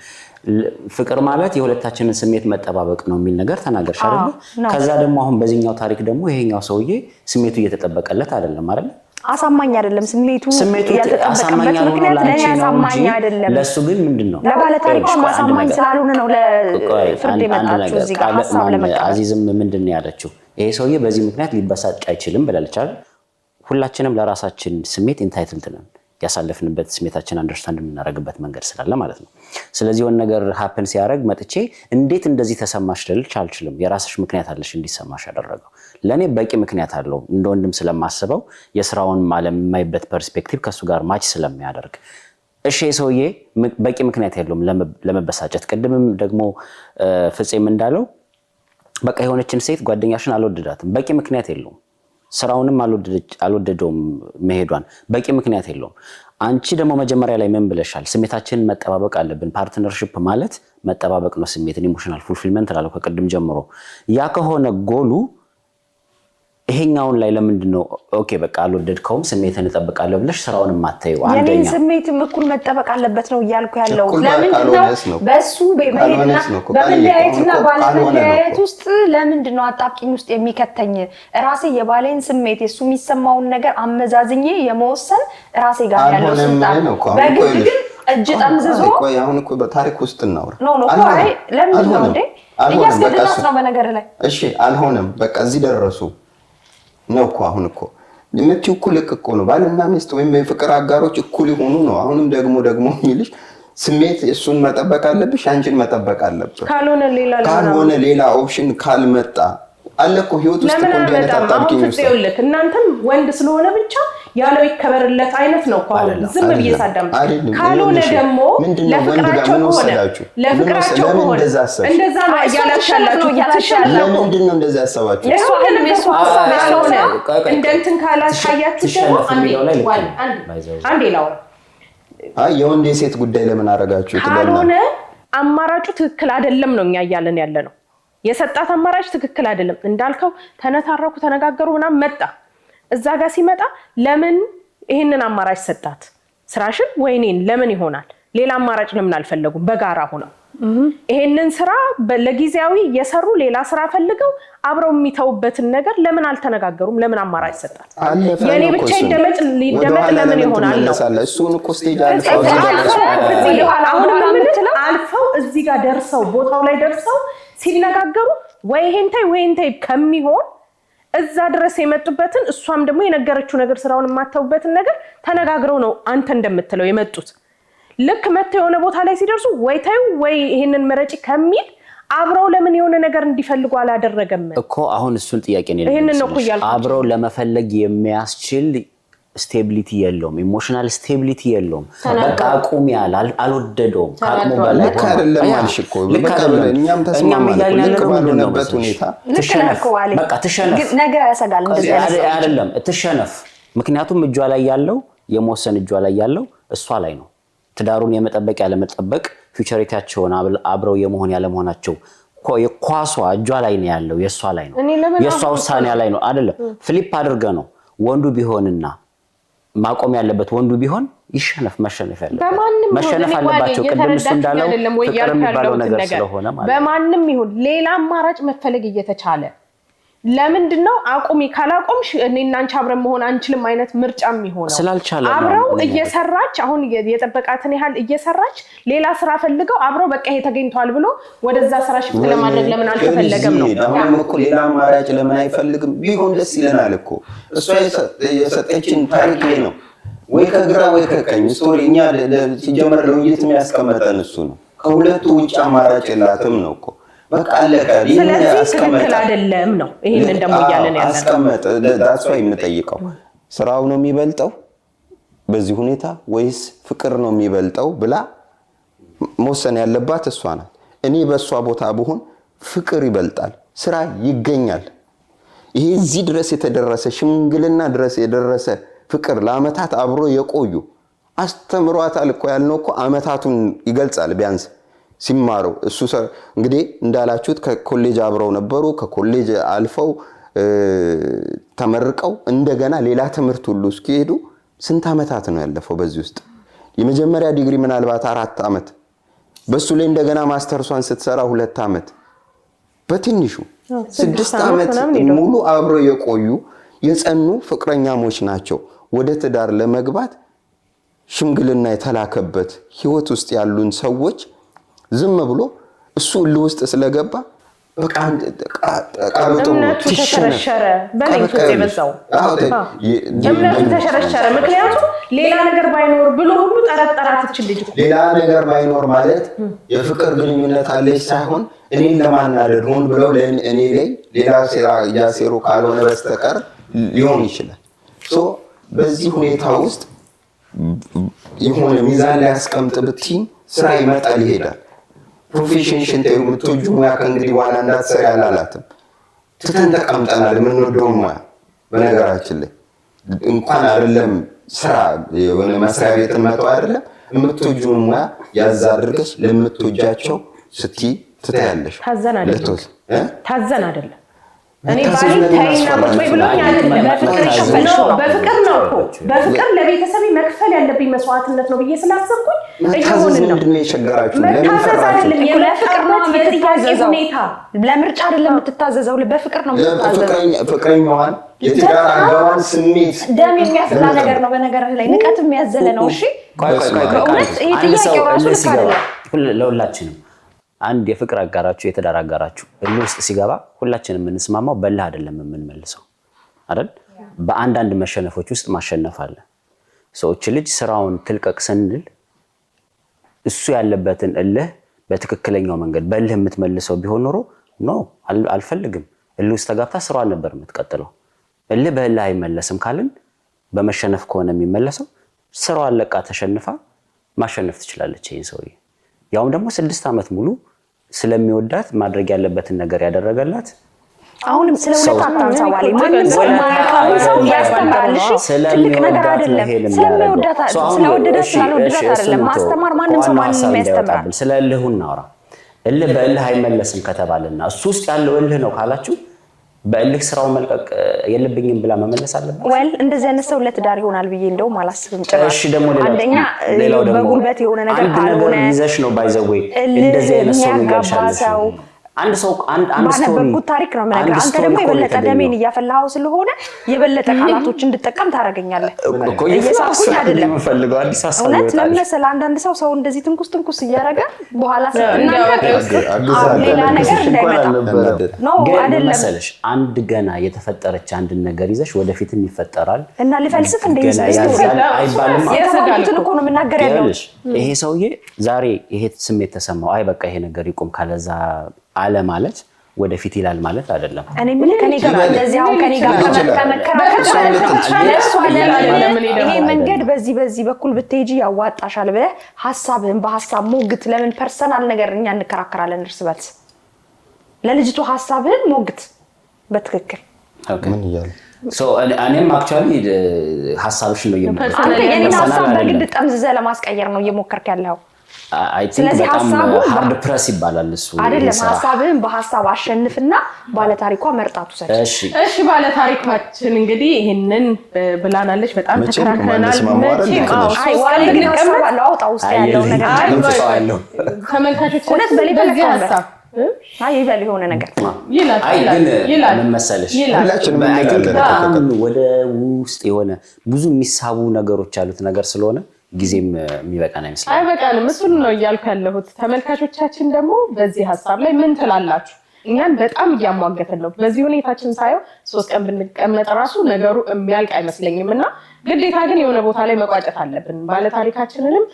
ፍቅር ማለት የሁለታችንን ስሜት መጠባበቅ ነው የሚል ነገር ተናገርሽ አይደለ? ነው። ከዛ ደግሞ አሁን በዚህኛው ታሪክ ደግሞ ይሄኛው ሰውዬ ስሜቱ እየተጠበቀለት አይደለም አይደለ? አሳማኝ አይደለም ስሜቱ። ስሜቱ አሳማኝ ያልተጠበቀበት ያልሆነው ምክንያት ለእኔ ለአንቺ ነው አሳማኝ እንጂ አይደለም። ለእሱ ግን ምንድን ነው ለባለ ታሪኳም ይኸውልሽ፣ ቆይ አንድ አሳማኝ ነገር ስላልሆነ ነው ቆይ ለፍርድ አንድ የመጣችው ነገር እዚህ ጋር ቃል ሀሳብ ማን ለመቀበል። አዚዝም ምንድን ነው ያለችው? ይሄ ሰውዬ በዚህ ምክንያት ሊበሳጭ አይችልም ብላለች አይደል? ሁላችንም ለራሳችን ስሜት entitled ነን። ያሳለፍንበት ስሜታችን understand የምናደርግበት መንገድ ስላለ ማለት ነው። ስለዚህ የሆነ ነገር happen ሲያደርግ መጥቼ እንዴት እንደዚህ ተሰማሽ ልልሽ አልችልም። የራስሽ ምክንያት አለሽ እንዲሰማሽ ያደረገው። ለእኔ በቂ ምክንያት አለው፣ እንደ ወንድም ስለማስበው፣ የስራውን ዓለም የማይበት perspective ከእሱ ጋር match ስለሚያደርግ። እሺ ሰውዬ በቂ ምክንያት የለውም ለመበሳጨት። ቅድምም ደግሞ ፍፄም እንዳለው በቃ የሆነችን ሴት ጓደኛሽን አልወደዳትም፣ በቂ ምክንያት የለውም። ስራውንም አልወደደውም መሄዷን፣ በቂ ምክንያት የለውም። አንቺ ደግሞ መጀመሪያ ላይ ምን ብለሻል? ስሜታችንን መጠባበቅ አለብን። Partnership ማለት መጠባበቅ ነው። ስሜትን emotional fulfillment እላለሁ ከቅድም ጀምሮ። ያ ከሆነ ጎሉ ይሄኛውን ላይ ለምንድን ነው okay በቃ አልወደድከውም ስሜትን እጠብቃለሁ ብለሽ ስራውን የማታየው? የኔን አንደኛ ስሜትም እኩል መጠበቅ አለበት ነው እያልኩ ያለው። እኩል ለምንድን ነው ካልሆነስ ነው። በሱ በመሄድና ካልሆነስ ነው እኮ። በመለያየትና አሁን እኮ ካልሆነ ነው ባለመለያየት እኮ። ውስጥ ለምንድን ነው አጣብቂኝ ውስጥ የሚከተኝ? ራሴ የባሌን ስሜት፣ የሱ የሚሰማውን ነገር አመዛዝኜ የመወሰን ራሴ ጋር ያለው አልሆነም ስልጣን ነው እኮ። አሁን እኮ በግድ ይኸውልሽ፣ ግን እጅ ጠምዝዞ ቆይ አሁን እኮ በታሪክ ውስጥ እናውራ። No no እኮ አልሆነም። አይ ለምንድን ነው አልሆነም። እንዴ? አልሆነም። በቃ እያስገደዳት እሱ ነው በነገር ላይ። እሺ አልሆነም። በቃ እዚህ ደረሱ ነው እኮ። አሁን እኮ የምትይው እኮ ልክ እኮ ነው። ባልና ሚስት ወይም የፍቅር አጋሮች እኩል ይሆኑ ነው። አሁንም ደግሞ ደግሞ የሚልሽ ስሜት እሱን መጠበቅ አለብሽ፣ አንቺን መጠበቅ አለብህ። ካልሆነ ሌላ ለምን ካልሆነ ሌላ option ካልመጣ አለ እኮ ህይወት ውስጥ ለምን እኮ እንዲህ አይነት አያመጣም? አሁን አጣብቂኝ ፍፄ ውስጥ ይኸውልህ፣ እናንተም ወንድ ስለሆነ ብቻ ያለው ይከበርለት አይነት ነው እኮ አሁን አይደለም፣ ዝም ብዬ አይደለም፣ ሳዳምጥ። አይደለም። ካልሆነ ይኸውልሽ፣ ደግሞ ምንድን ነው ወንድ ጋር ለፍቅራቸው ምን ከሆነ ወሰዳችሁ? ለፍቅራቸው ለምን ከሆነ እንደዛ አሰብሽ? እንደዛ ነው እሷ እያላችሁ ትሸነፍ ነው ያላችሁ እያላችሁ ትሸነፍ ነው። ለምንድን ነው እንደዛ ያሰባችሁ? የእሷ ህልም፣ የእሷ ሀሳብ፣ የእሷ ካልሆነ ስራ ቆይ፣ ቆይ፣ እንደ እንትን ካላሳያችሁ ደግሞ ትሸነፍ አንዴ የሚለው ላይ ልክ ዋል፣ ነው። አንዴ By the way። አንዴ ላውራ። አይ የወንድ የሴት ጉዳይ ለምን አደረጋችሁት? ካልሆነ አማራጩ ትክክል አይደለም ነው እኛ እያለን ያለ ነው። የሰጣት አማራጭ ትክክል አይደለም እንዳልከው ተነታረኩ፣ ተነጋገሩ፣ ምናምን መጣ። እዛ ጋር ሲመጣ ለምን ይህንን አማራጭ ሰጣት? ስራሽን ወይኔን ለምን ይሆናል? ሌላ አማራጭ ለምን አልፈለጉም? በጋራ ሆነው ይሄንን ስራ ለጊዜያዊ እየሰሩ ሌላ ስራ ፈልገው አብረው የሚተውበትን ነገር ለምን አልተነጋገሩም? ለምን አማራጭ ሰጣት? አለፈ የእኔ ነው እኮ ብቻ እሱን። ይደመጥ ሊደመጥ ወደኋላ ለምን ለምን ይሆናል ነው። ትመለሳለህ? እሱን እኮ stage አልፈው እዚህ ደረሱ። አሁን ወደኋላ የምልህ አልፈው እዚህ ጋር ደርሰው ቦታው ላይ ደርሰው ሲነጋገሩ ወይ ይሄን ተይ ወይ ይሄን ተይ ከሚሆን እዛ ድረስ የመጡበትን፣ እሷም ደግሞ የነገረችው ነገር ስራውን የማተውበትን ነገር ተነጋግረው ነው አንተ እንደምትለው የመጡት። ልክ መጥተው የሆነ ቦታ ላይ ሲደርሱ ወይ ተይው ወይ ይሄንን ምረጪ ከሚል አብረው ለምን የሆነ ነገር እንዲፈልጉ አላደረገም? እኮ አሁን እሱን ጥያቄ ነው ይሄንን ነው እኮ የምልሽ። እያልኩት። አብረው ለመፈለግ የሚያስችል Stability የለውም፣ emotional stability የለውም። በቃ አቁም ያለ አልወደደውም፣ ከአቅሙ በላይ ልክ አይደለም አልሽ እኮ። ልክ በቃ አይደለም። እኛም ተስማማን እኮ። እያልን ልክ ያለነው ምንድን ነው ባልሆነበት መሰለሽ? ሁኔታ ልክ ነህ ትሸነፍ፣ እኮ ዋሌ። በቃ ትሸነፍ። ግን ነገ ያሰጋል እንደዚህ አይነት ሰዎች። አይደለም ትሸነፍ። ምክንያቱም እጇ ላይ ያለው የመወሰን እጇ ላይ ያለው እሷ ላይ ነው። ትዳሩን የመጠበቅ ያለመጠበቅ፣ future ኣቸውን አብረው የመሆን ያለመሆናቸው የኳሷ እጇ ላይ ነው ያለው፣ የእሷ ላይ ነው፣ እኔ ለምን የእሷ አሁን ውሳኔ ላይ ነው። አይደለም flip አድርገ ነው ወንዱ ቢሆንና ማቆም ያለበት ወንዱ ቢሆን ይሸነፍ፣ መሸነፍ ያለበት በማንም ይሁን መሸነፍ እኔ ዋሌ አለባቸው። ቅድም እሱ እየተረዳችኝ እንዳለው አይደለም ወይ ፍቅር እያልኩ የሚባለው ያለሁትን ነገር ነገር ስለሆነ ማለት ነው። በማንም ይሁን ሌላ አማራጭ መፈለግ እየተቻለ ለምንድን ነው አቁሚ ካላቆምሽ እኔ እና አንቺ አብረን መሆን አንችልም አይነት ምርጫ የሚሆነው? ስላልቻለ ነው አብረው እኔ እየሰራች አሁን የጠበቃትን ያህል እየሰራች ሌላ ስራ ፈልገው አብረው በቃ ይሄ ተገኝቷል ብሎ ወደዛ ስራ shift ለማድረግ ለምን አልተፈለገም ነው። አሁንም እኮ ሌላ አማራጭ ለምን አይፈልግም? ቢሆን ደስ ይለናል እኮ። እሷ የሰጠችን ታሪክ ይሄ ነው። ወይ ከግራ ወይ ከቀኝ story እኛ ሲጀመር ለውይይት የሚያስቀመጠን እሱ ነው። ከሁለቱ ውጭ አማራጭ የላትም ነው እኮ፣ በቃ አለቀ። ይህን ስለዚህ አስቀመጠ። ትክክል አይደለም ነው ይሄንን ደግሞ እያለን ያለ ነው። አስቀመጠ። That's why የምጠይቀው ስራው ነው የሚበልጠው በዚህ ሁኔታ ወይስ ፍቅር ነው የሚበልጠው ብላ መወሰን ያለባት እሷ ናት። እኔ በእሷ ቦታ ብሆን ፍቅር ይበልጣል፣ ስራ ይገኛል። ይሄ እዚህ ድረስ የተደረሰ፣ ሽምግልና ድረስ የደረሰ ፍቅር፣ ለአመታት አብሮ የቆዩ፣ አስተምሯታል እኮ ያልነው እኮ አመታቱን ይገልጻል። ቢያንስ ሲማሩ እሱ እንግዲህ እንዳላችሁት ከኮሌጅ አብረው ነበሩ። ከኮሌጅ አልፈው ተመርቀው እንደገና ሌላ ትምህርት ሁሉ እስኪሄዱ ስንት ዓመታት ነው ያለፈው? በዚህ ውስጥ የመጀመሪያ ዲግሪ ምናልባት 4 ዓመት፣ በሱ ላይ እንደገና ማስተርሷን ስትሰራ 2 ዓመት፣ በትንሹ 6 ዓመት ዓመት ምናምን ሄደው። ሙሉ አብረው የቆዩ የጸኑ ፍቅረኛሞች ናቸው። ወደ ትዳር ለመግባት ሽምግልና የተላከበት ህይወት ውስጥ ያሉን ሰዎች ዝም ብሎ እሱ እልህ ውስጥ ስለገባ በቃ ቃሉ ጥሩ ነው። እምነቱ ትሸነፍ። ተሸረሸረ በለኝ። በቃ ሶስት ይኸውልሽ፣ የበዛው አዎ፣ እምነቱ ተሸረሸረ። ምክንያቱም ሌላ ነገር ባይኖር ብሎ ሁሉ ጠረጠራት እችን ልጅ እኮ። ሌላ ነገር ባይኖር ማለት የፍቅር ግንኙነት አለች ሳይሆን እኔን ለማናደድ ሆን ብለው እኔ ላይ ሌላ ሴራ እያሴሩ ካልሆነ በስተቀር ሊሆን ይችላል። So በዚህ ሁኔታ ውስጥ የሆነ ሚዛን ላይ አስቀምጥ ብትይኝ ስራ ይመጣል ይሄዳል። Profession ሽን ተይው፣ የምትወጂው ሙያ ከእንግዲህ በኋላ እንዳትሰሪ አላላትም። ትተን ተቀምጠናል የምንወደውን ሙያ። በነገራችን ላይ እንኳን አይደለም ስራ የሆነ መስሪያ ቤትን መተው አይደለም፣ የምትወጂውን ሙያ ያዝ አድርገሽ ለምትወጃቸው ስትይ ትተያለሽ። ታዘን አይደለም። እ? ታዘን አይደለም። እኔ መታዘዝ ባሌ ለምን ተይና አስፈራሽ? ቁጭ በይ ብሎኝ አይደለም። በፍቅር No፣ የከፈልሽው ነው። በፍቅር ነው እኮ፣ በፍቅር ለቤተሰቤ መክፈል ያለብኝ መስዋዕትነት ነው ብዬ ስላሰብኩኝ መታዘዝ እየሆንን ነው። ምንድን ነው የቸገራችሁ? ለምን መታዘዝ ፈራችሁ? አይደለም ለፍቅር ነው የመጣበት የጥያቄ የምትታዘዘው። ሁኔታ። ለምርጫ አይደለም የምትታዘዘው፣ በፍቅር ነው የምትታዘዘው። ፍቅረኛዋን የትዳር አጋሯን ስሜት ደም የሚያፈላ ነገር ነው። በነገርህ ላይ ንቀት የሚያዘለ ነው። እሺ ቆይ ቆይ ቆይ ቆይ፣ በእውነት ይሄ አንድ ሰው ጥያቄው ራሱ እልህ ልክ ሲገባ አይደለም። ለሁላችንም አንድ የፍቅር አጋራችሁ የትዳር አጋራችሁ እልህ ውስጥ ሲገባ ሁላችንም የምንስማማው በእልህ አይደለም የምንመልሰው አይደል? በአንዳንድ መሸነፎች ውስጥ ማሸነፍ አለ። ሰዎች ልጅ ስራውን ትልቀቅ ስንል እሱ ያለበትን እልህ በትክክለኛው መንገድ በእልህ የምትመልሰው ቢሆን ኖሮ no አልፈልግም፣ እልህ ውስጥ ተጋብታ ስራዋን ነበር የምትቀጥለው። እልህ በእልህ አይመለስም ካልን በመሸነፍ ከሆነ የሚመለሰው ስራዋን ለቃ ተሸንፋ ማሸነፍ ትችላለች ይህን ሰውዬ። ያውም ደግሞ 6 ዓመት ሙሉ ስለሚወዳት ማድረግ ያለበትን ነገር ያደረገላት አሁንም ስለ ውለታ አታንሳ ዋሌ። ማንም ሰው የማያውቀውን ሰው ያስተምራል። እሺ ትልቅ ነገር አይደለም። ስለሚወዳት ስለወደዳት ስላልወደዳት አይደለም ማስተማር። ማንም ሰው ማንንም ያስተምራል። ስለ እልሁ እናውራ። እልህ በእልህ አይመለስም ከተባለና እሱ ውስጥ ያለው እልህ ነው ካላችሁ በእልህ ስራውን መልቀቅ የለብኝም ብላ መመለስ አለባት። Well እንደዚህ አይነት ሰው ለትዳር ይሆናል ብዬ እንደውም አላስብም ጭራሽ። እሺ ደግሞ አንደኛ ሌላው ደግሞ በጉልበት የሆነ ነገር አንድ ነገር ካልሆነ ይዘሽ ነው by the way እልህ እንደዚህ አይነት ሰው የሚያጋባ የሚገልሻለሽ። ሰው አንድ ሰው አንድ story ባነበብኩት ታሪክ ነው የምነግርህ። አንድ አንተ story ደግሞ እኮ ነው የበለጠ የተገኘው። ደሜን እያፈላኸው ስለሆነ የበለጠ ቃላቶች እንድጠቀም ታደርገኛለህ። እኮ እየሳኩኝ አይደለም። የምፈልገው አዲስ ሀሳብ እውነት ይወጣል። ለምን መሰለህ፣ አንዳንድ ሰው ሰው እንደዚህ ትንኩስ ትንኩስ እያደረገ በኋላ ስትናገር አዎ፣ ሌላ ነገር እንዳይመጣ no ግን ምን አይደለም። መሰለሽ፣ አንድ ገና የተፈጠረች አንድን ነገር ይዘሽ ወደፊትም ይፈጠራል እና ልፈልስፍ እንደ ገና ያዛል አይባልም። የተባልኩትን እኮ ነው የምናገር ያለው። ይኸውልሽ ይሄ ሰውዬ ዛሬ ይሄ ስሜት ተሰማው፣ አይ በቃ ይሄ ነገር ይቁም ካለዛ አለ ማለት ወደፊት ይላል ማለት አይደለም። እኔ የምልህ ከኔ ጋር እንደዚህ አሁን ከኔ ጋር ከመከራከር ለእሷ ይሄ መንገድ በዚህ በዚህ በኩል ብትሄጂ ያዋጣሻል ብለህ ሀሳብህን በሀሳብ ሞግት። ለምን personal ነገር እኛ እንከራከራለን እርስ በርስ? ለልጅቱ ሀሳብህን ሞግት በትክክል። ምን እያሉ እኔም actually ሀሳብሽን ነው እየሞከርኩ። አንተ የኔን ሀሳብ በግድ ጠምዝዘህ ለማስቀየር ነው እየሞከርክ ያለኸው። ስለዚህ hard press ይባላል እሱ አይደለም። ሀሳብህን በሀሳብ አሸንፍና ባለታሪኳ መርጣቱ ሰጥ። እሺ ባለታሪኳችን እንግዲህ ይሄንን ብላናለች። በጣም ተከራክረናል። አውጣ ውስጥ ያለው ነገር ተመልካቾች እውነት በዚህ ሀሳብ ይበል የሆነ ነገር ይላል። ምን መሰለሽ በጣም ወደ ውስጥ የሆነ ብዙ የሚሳቡ ነገሮች ያሉት ነገር ስለሆነ ጊዜም የሚበቃን አይመስለኝም። አይበቃንም። እሱን ነው እያልኩ ያለሁት። ተመልካቾቻችን ደግሞ በዚህ ሀሳብ ላይ ምን ትላላችሁ? እኛን በጣም እያሟገትን ነው። በዚህ ሁኔታችን ሳየው 3 ቀን ብንቀመጥ ራሱ ነገሩ የሚያልቅ አይመስለኝም እና ግዴታ ግን የሆነ ቦታ ላይ መቋጨት አለብን። ባለታሪካችንንም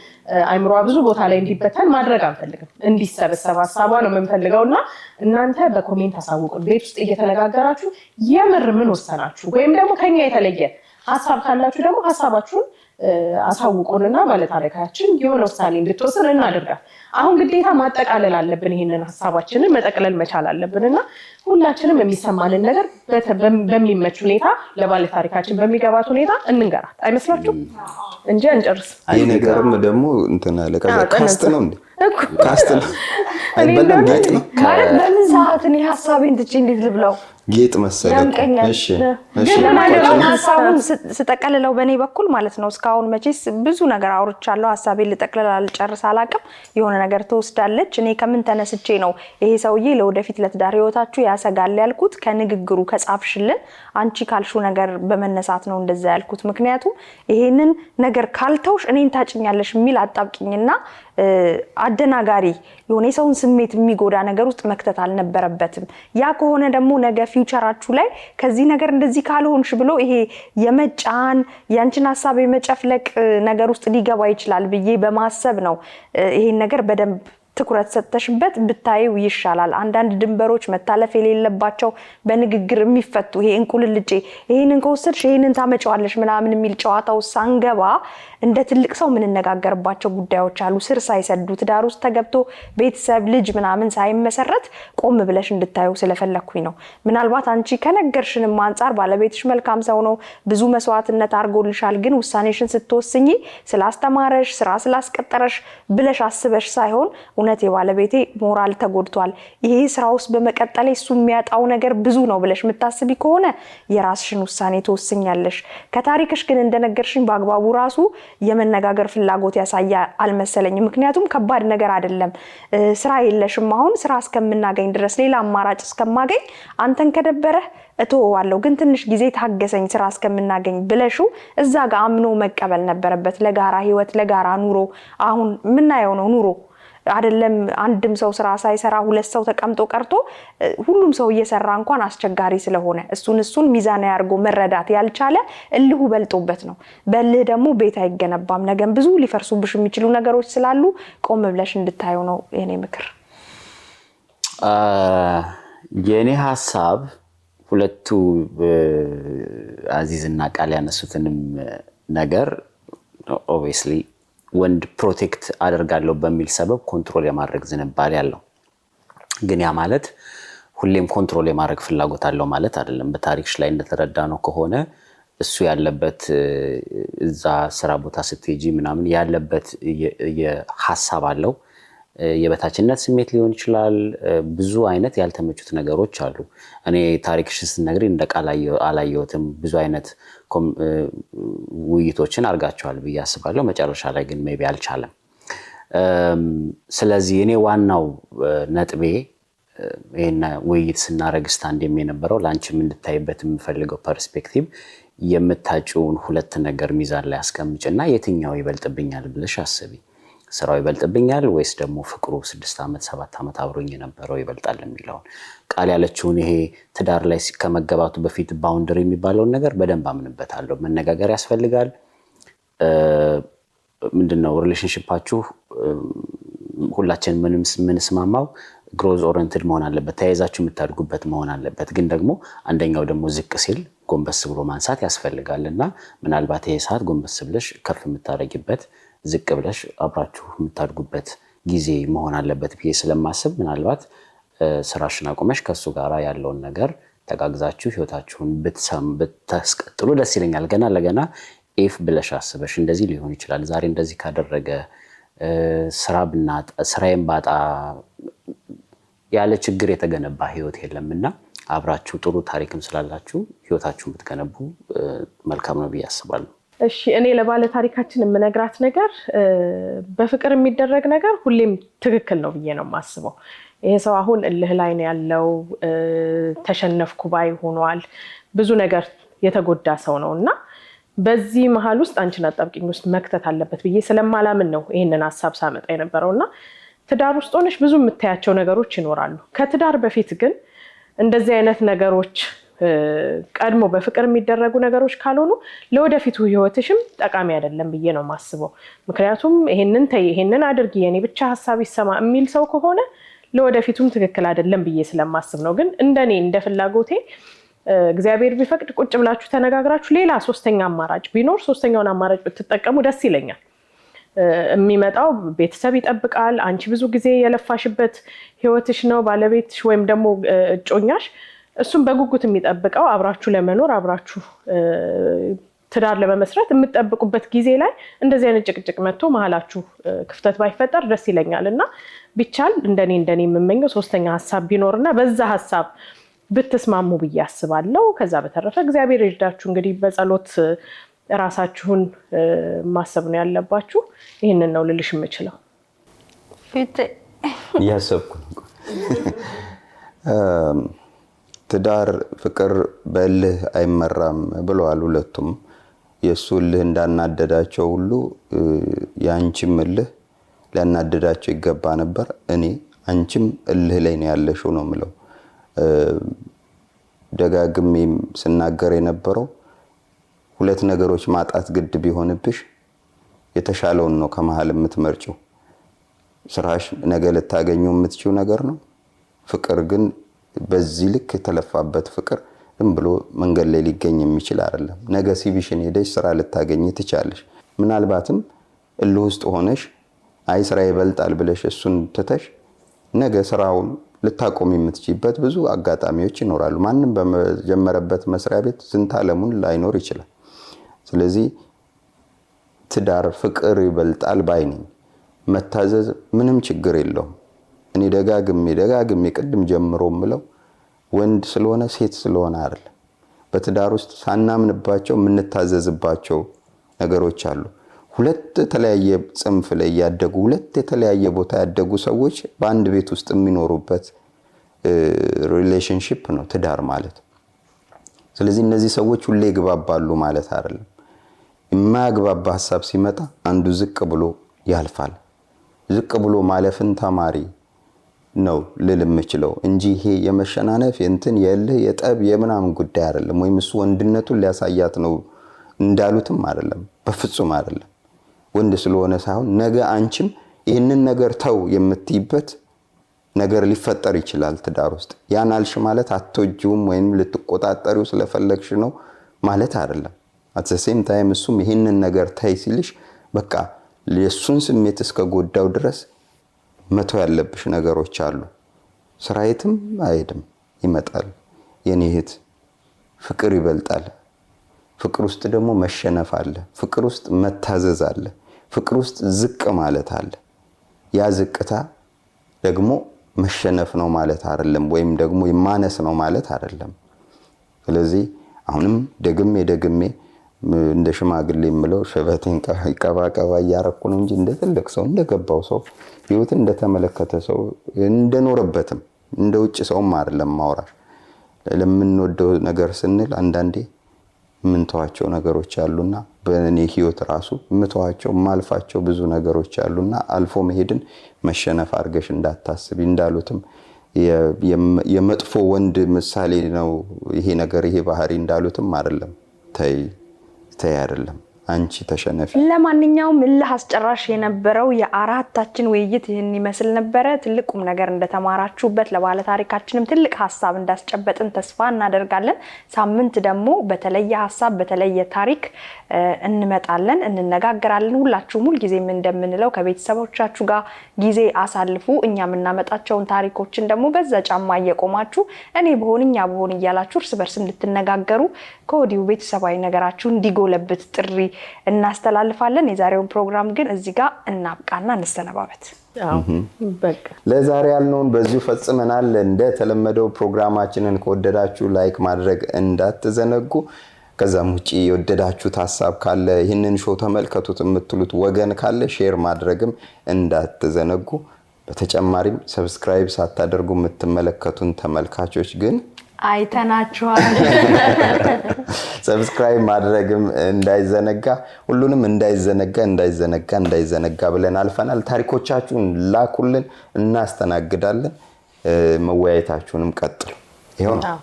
አይምሯ ብዙ ቦታ ላይ እንዲበተን ማድረግ አንፈልግም። እንዲሰበሰብ ሀሳቧ ነው የምንፈልገው እና እናንተ በ comment አሳውቁን። ቤት ውስጥ እየተነጋገራችሁ የምር ምን ወሰናችሁ፣ ወይም ደግሞ ከኛ የተለየ ሀሳብ ካላችሁ ደግሞ ሀሳባችሁን አሳውቁንና ባለታሪካችን የሆነ ውሳኔ እንድትወስን እናደርጋል። አሁን ግዴታ ማጠቃለል አለብን። ይሄንን ሀሳባችንን መጠቅለል መቻል አለብንና ሁላችንም የሚሰማንን ነገር በሚመች ሁኔታ ለባለታሪካችን በሚገባት ሁኔታ እንንገራት። አይመስላችሁም? እንጂ አንጨርስ። ይሄ ነገርም ደግሞ እንትን አለ። ከዛ cast ነው እንዴ? cast ነው አይበላም፣ ጌጥ ነው ማለት በምን ሰዓት እኔ ሀሳቤን ትቼ እንዴት ልብላው? ጌጥ መሰለኝ። እሺ እሺ፣ ለማንኛውም ሀሳቡን ስጠቀልለው በእኔ በኩል ማለት ነው። እስካሁን መቼስ ብዙ ነገር አውርቻለሁ። ሀሳቤን ልጠቅልል አልጨርስ አላውቅም። የሆነ ነገር ትወስዳለች። እኔ ከምን ተነስቼ ነው ይሄ ሰውዬ ለወደፊት ለትዳር ህይወታችሁ ያሰጋል ያልኩት? ከንግግሩ ከጻፍሽልን አንቺ ካልሹ ነገር በመነሳት ነው እንደዛ ያልኩት። ምክንያቱም ይሄንን ነገር ካልተውሽ እኔን ታጭኛለሽ የሚል አጣብቂኝና አደናጋሪ የሆነ የሰውን ስሜት የሚጎዳ ነገር ውስጥ መክተት አልነበረበትም። ያ ከሆነ ደግሞ ነገ future ኣችሁ ላይ ከዚህ ነገር እንደዚህ ካልሆንሽ ብሎ ይሄ የመጫን ያንቺን ሀሳብ የመጨፍለቅ ነገር ውስጥ ሊገባ ይችላል ብዬ በማሰብ ነው ይሄን ነገር በደንብ ትኩረት ሰጥተሽበት ብታይው ይሻላል። አንዳንድ ድንበሮች መታለፍ የሌለባቸው በንግግር የሚፈቱ ይሄ እንቁልልጬ ይሄንን ከወሰድሽ ይሄንን ታመጪዋለሽ ምናምን የሚል ጨዋታው ሳንገባ እንደ ትልቅ ሰው የምንነጋገርባቸው ጉዳዮች አሉ። ስር ሳይሰዱ ትዳር ውስጥ ተገብቶ ቤተሰብ ልጅ ምናምን ሳይመሰረት ቆም ብለሽ እንድታዩ ስለፈለኩኝ ነው። ምናልባት አንቺ ከነገርሽንም አንጻር ባለቤትሽ መልካም ሰው ነው፣ ብዙ መስዋዕትነት አድርጎልሻል። ግን ውሳኔሽን ስትወስኚ ስላስተማረሽ ስራ ስላስቀጠረሽ ብለሽ አስበሽ ሳይሆን እውነት የባለቤቴ ሞራል ተጎድቷል፣ ይሄ ስራ ውስጥ በመቀጠል እሱ የሚያጣው ነገር ብዙ ነው ብለሽ የምታስቢ ከሆነ የራስሽን ውሳኔ ትወስኛለሽ። ከታሪክሽ ግን እንደነገርሽኝ በአግባቡ ራሱ የመነጋገር ፍላጎት ያሳያ አልመሰለኝም። ምክንያቱም ከባድ ነገር አይደለም። ስራ የለሽም አሁን ስራ እስከምናገኝ ድረስ ሌላ አማራጭ እስከማገኝ አንተን ከደበረህ እተወዋለሁ፣ ግን ትንሽ ጊዜ ታገሰኝ ስራ እስከምናገኝ ብለሽው እዛ ጋር አምኖ መቀበል ነበረበት። ለጋራ ህይወት፣ ለጋራ ኑሮ አሁን የምናየው ነው ኑሮ አይደለም። አንድም ሰው ስራ ሳይሰራ ሁለት ሰው ተቀምጦ ቀርቶ ሁሉም ሰው እየሰራ እንኳን አስቸጋሪ ስለሆነ እሱን ሚዛናዊ አድርጎ መረዳት ያልቻለ እልሁ በልጦበት ነው። በእልህ ደግሞ ቤት አይገነባም። ነገም ብዙ ሊፈርሱብሽ የሚችሉ ነገሮች ስላሉ ቆም ብለሽ እንድታዩ ነው የኔ ምክር። የኔ ሀሳብ ሁለቱ አዚዝና ቃል ያነሱትንም ነገር obviously ወንድ protect አደርጋለሁ በሚል ሰበብ control የማድረግ ዝንባሌ አለው። ግን ያ ማለት ሁሌም control የማድረግ ፍላጎት አለው ማለት አይደለም። በታሪክሽ ላይ እንደተረዳ ነው ከሆነ እሱ ያለበት እዛ ስራ ቦታ ስትሄጂ ምናምን ያለበት ሀሳብ አለው። የበታችነት ስሜት ሊሆን ይችላል። ብዙ አይነት ያልተመቹት ነገሮች አሉ። እኔ ታሪክሽን ስትነግሪ እንደ ቃል አላየሁትም። ብዙ አይነት ውይይቶችን አድርጋቸዋል ብዬ አስባለሁ። መጨረሻ ላይ ግን maybe አልቻለም። ስለዚህ እኔ ዋናው ነጥቤ ይሄን ውይይት ስናረግ stand የነበረው ላንቺም እንድታይበት የምፈልገው perspective የምታጪውን ሁለት ነገር ሚዛን ላይ አስቀምጭና የትኛው ይበልጥብኛል ብለሽ አስቢ። ስራው ይበልጥብኛል ወይስ ደግሞ ፍቅሩ 6 ዓመት 7 ዓመት አብሮኝ የነበረው ይበልጣል የሚለውን ቃል ያለችውን ይሄ ትዳር ላይ ከመገባቱ በፊት boundary የሚባለውን ነገር በደንብ አምንበታለሁ። መነጋገር ያስፈልጋል። ምንድነው relationship ኣችሁ ሁላችንም ምንስማማው Growth oriented መሆን አለበት። ተያይዛችሁ የምታድጉበት መሆን አለበት። ግን ደግሞ አንደኛው ደግሞ ዝቅ ሲል ጎንበስ ብሎ ማንሳት ያስፈልጋል። እና ምናልባት ይሄ ሰዓት ጎንበስ ብለሽ ከፍ የምታደርጊበት፣ ዝቅ ብለሽ አብራችሁ የምታድጉበት ጊዜ መሆን አለበት ብዬ ስለማስብ፣ ምናልባት ስራሽን አቁመሽ ከእሱ ጋር ያለውን ነገር ተጋግዛችሁ ህይወታችሁን ብታስቀጥሉ ደስ ይለኛል። ገና ለገና if ብለሽ አስበሽ እንደዚህ ሊሆን ይችላል፣ ዛሬ እንደዚህ ካደረገ ስራ ብናጣ፣ ስራዬን ባጣ፣ ያለ ችግር የተገነባ ህይወት የለምና አብራችሁ ጥሩ ታሪክም ስላላችሁ ህይወታችሁን ብትገነቡ መልካም ነው ብዬ አስባለሁ። እሺ፣ እኔ ለባለ ታሪካችን የምነግራት ነገር በፍቅር የሚደረግ ነገር ሁሌም ትክክል ነው ብዬ ነው የማስበው። ይሄ ሰው አሁን እልህ ላይ ነው ያለው፣ ተሸነፍኩ ባይ ሆኗል። ብዙ ነገር የተጎዳ ሰው ነው እና በዚህ መሀል ውስጥ አንቺን አጣብቂኝ ውስጥ መክተት አለበት ብዬ ስለማላምን ነው ይህንን ሀሳብ ሳመጣ የነበረው። እና ትዳር ውስጥ ሆነሽ ብዙ የምታያቸው ነገሮች ይኖራሉ። ከትዳር በፊት ግን እንደዚህ አይነት ነገሮች ቀድሞ በፍቅር የሚደረጉ ነገሮች ካልሆኑ ለወደፊቱ ህይወትሽም ጠቃሚ አይደለም ብዬ ነው የማስበው። ምክንያቱም ይሄንን ተይ፣ ይሄንን አድርጊ፣ የኔ ብቻ ሀሳብ ይሰማ የሚል ሰው ከሆነ ለወደፊቱም ትክክል አይደለም ብዬ ስለማስብ ነው። ግን እንደኔ እንደ ፍላጎቴ እግዚአብሔር ቢፈቅድ ቁጭ ብላችሁ ተነጋግራችሁ ሌላ ሶስተኛ አማራጭ ቢኖር ሶስተኛውን አማራጭ ብትጠቀሙ ደስ ይለኛል። የሚመጣው ቤተሰብ ይጠብቃል። አንቺ ብዙ ጊዜ የለፋሽበት ህይወትሽ ነው፣ ባለቤትሽ ወይም ደግሞ እጮኛሽ እሱም በጉጉት የሚጠብቀው አብራችሁ ለመኖር፣ አብራችሁ ትዳር ለመመስረት የምትጠብቁበት ጊዜ ላይ እንደዚህ አይነት ጭቅጭቅ መጥቶ መሀላችሁ ክፍተት ባይፈጠር ደስ ይለኛል። እና ቢቻል እንደኔ የምመኘው ሶስተኛ ሀሳብ ቢኖርና በዛ ሀሳብ ብትስማሙ ብዬ አስባለሁ። ከዛ በተረፈ እግዚአብሔር ይርዳችሁ። እንግዲህ በጸሎት ራሳችሁን ማሰብ ነው ያለባችሁ። ይህንን ነው ልልሽ የምችለው። ፊት እያሰብኩ ነው። ትዳር ፍቅር በእልህ አይመራም ብለዋል ሁለቱም። የእሱ እልህ እንዳናደዳቸው ሁሉ የአንቺም እልህ ሊያናደዳቸው ይገባ ነበር። እኔ አንቺም እልህ ላይ ነው ያለሽው ነው የምለው። ደጋግሜም ስናገር የነበረው ሁለት ነገሮች ማጣት ግድ ቢሆንብሽ የተሻለውን ነው ከመሀል የምትመርጪው። ስራሽ ነገ ልታገኘው የምትችው ነገር ነው። ፍቅር ግን በዚህ ልክ የተለፋበት ፍቅር ዝም ብሎ መንገድ ላይ ሊገኝ የሚችል አይደለም። ነገ CV ሽን ሄደሽ ስራ ልታገኝ ትቻለሽ። ምናልባትም እልህ ውስጥ ሆነሽ አይ ስራ ይበልጣል ብለሽ እሱን ትተሽ ነገ ስራውን ልታቆም የምትችይበት ብዙ አጋጣሚዎች ይኖራሉ። ማንም በጀመረበት መስሪያ ቤት ዝንተ ዓለሙን ላይኖር ይችላል። ስለዚህ ትዳር ፍቅር ይበልጣል ባይ ነኝ። መታዘዝ ምንም ችግር የለውም። እኔ ደጋግሜ ደጋግሜ ቅድም ጀምሮ ምለው ወንድ ስለሆነ ሴት ስለሆነ አይደለም። በትዳር ውስጥ ሳናምንባቸው የምንታዘዝባቸው ነገሮች አሉ። ሁለት የተለያየ ጽንፍ ላይ ያደጉ፣ ሁለት የተለያየ ቦታ ያደጉ ሰዎች በአንድ ቤት ውስጥ የሚኖሩበት relationship ነው ትዳር ማለት። ስለዚህ እነዚህ ሰዎች ሁሌ ይግባባሉ ማለት አይደለም። የማያግባባ ሀሳብ ሲመጣ አንዱ ዝቅ ብሎ ያልፋል። ዝቅ ብሎ ማለፍን ተማሪ ነው ልል የምችለው እንጂ ይሄ የመሸናነፍ፣ የእንትን፣ የእልህ፣ የጠብ፣ የምናምን ጉዳይ አይደለም። ወይም እሱ ወንድነቱን ሊያሳያት ነው እንዳሉትም አይደለም፣ በፍጹም አይደለም። ወንድ ስለሆነ ሳይሆን ነገ አንቺም ይህንን ነገር ተው የምትይበት ነገር ሊፈጠር ይችላል ትዳር ውስጥ። ያን አልሽ ማለት አትወጂውም ወይም ልትቆጣጠሪው ስለፈለግሽ ነው ማለት አይደለም። At the same time እሱም ይህንን ነገር ተይ ሲልሽ በቃ የእሱን ስሜት እስከ ጎዳው ድረስ መተው ያለብሽ ነገሮች አሉ። ስራ የትም አይሄድም፣ ይመጣል። የኔ እህት፣ ፍቅር ይበልጣል። ፍቅር ውስጥ ደግሞ መሸነፍ አለ። ፍቅር ውስጥ መታዘዝ አለ። ፍቅር ውስጥ ዝቅ ማለት አለ። ያ ዝቅታ ደግሞ መሸነፍ ነው ማለት አይደለም፣ ወይም ደግሞ የማነስ ነው ማለት አይደለም። ስለዚህ አሁንም ደግሜ ደግሜ እንደ ሽማግሌ የምለው ሽበቴን ቀባ ቀባ እያረኩ ነው እንጂ እንደ ትልቅ ሰው፣ እንደገባው ሰው፣ ህይወትን እንደተመለከተ ሰው፣ እንደኖረበትም እንደ ውጭ ሰውም አይደለም ማውራሽ። ለምንወደው ነገር ስንል አንዳንዴ የምንተዋቸው ነገሮች አሉና በእኔ ህይወት ራሱ የምተዋቸው፣ የማልፋቸው ብዙ ነገሮች አሉና አልፎ መሄድን መሸነፍ አድርገሽ እንዳታስቢ። እንዳሉትም የመጥፎ ወንድ ምሳሌ ነው ይሄ ነገር፣ ይሄ ባህሪ እንዳሉትም አይደለም። ተይ ተይ አይደለም። አንቺ ተሸነፊ። ለማንኛውም እልህ አስጨራሽ የነበረው የአራታችን ውይይት ይህን ይመስል ነበረ። ትልቅ ቁም ነገር እንደተማራችሁበት፣ ለባለ ታሪካችንም ትልቅ ሀሳብ እንዳስጨበጥን ተስፋ እናደርጋለን። ሳምንት ደግሞ በተለየ ሀሳብ በተለየ ታሪክ እንመጣለን፣ እንነጋገራለን። ሁላችሁም ሁልጊዜም እንደምንለው ከቤተሰቦቻችሁ ጋር ጊዜ አሳልፉ። እኛ የምናመጣቸውን ታሪኮችን ደግሞ በዛ ጫማ እየቆማችሁ እኔ ብሆን፣ እኛ ብሆን እያላችሁ እርስ በርስ እንድትነጋገሩ ከወዲሁ ቤተሰባዊ ነገራችሁ እንዲጎለብት ጥሪ እናስተላልፋለን። የዛሬውን ፕሮግራም ግን እዚህ ጋር እናብቃና እንሰነባበት። አዎ፣ በቃ። ለዛሬ ያልነውን በዚሁ ፈጽመናል። እንደተለመደው ፕሮግራማችንን ከወደዳችሁ like ማድረግ እንዳትዘነጉ። ከዛም ውጭ የወደዳችሁት ሀሳብ ካለ፣ ይህንን show ተመልከቱት የምትሉት ወገን ካለ share ማድረግም እንዳትዘነጉ። በተጨማሪም subscribe ሳታደርጉ የምትመለከቱን ተመልካቾች ግን አይተናችኋል። Subscribe ማድረግም እንዳይዘነጋ። ሁሉንም እንዳይዘነጋ፣ እንዳይዘነጋ፣ እንዳይዘነጋ ብለን አልፈናል። ታሪኮቻችሁን ላኩልን፣ እናስተናግዳለን። መወያየታችሁንም ቀጥሉ። ይኸው ነው።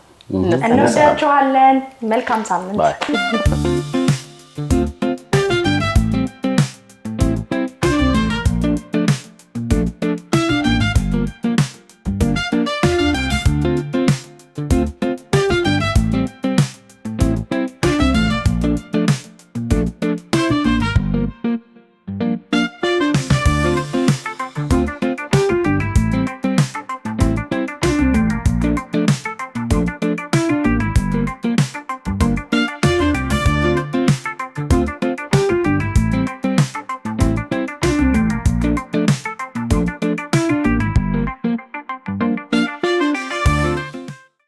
እንወዳችኋለን። መልካም ሳምንት። Bye.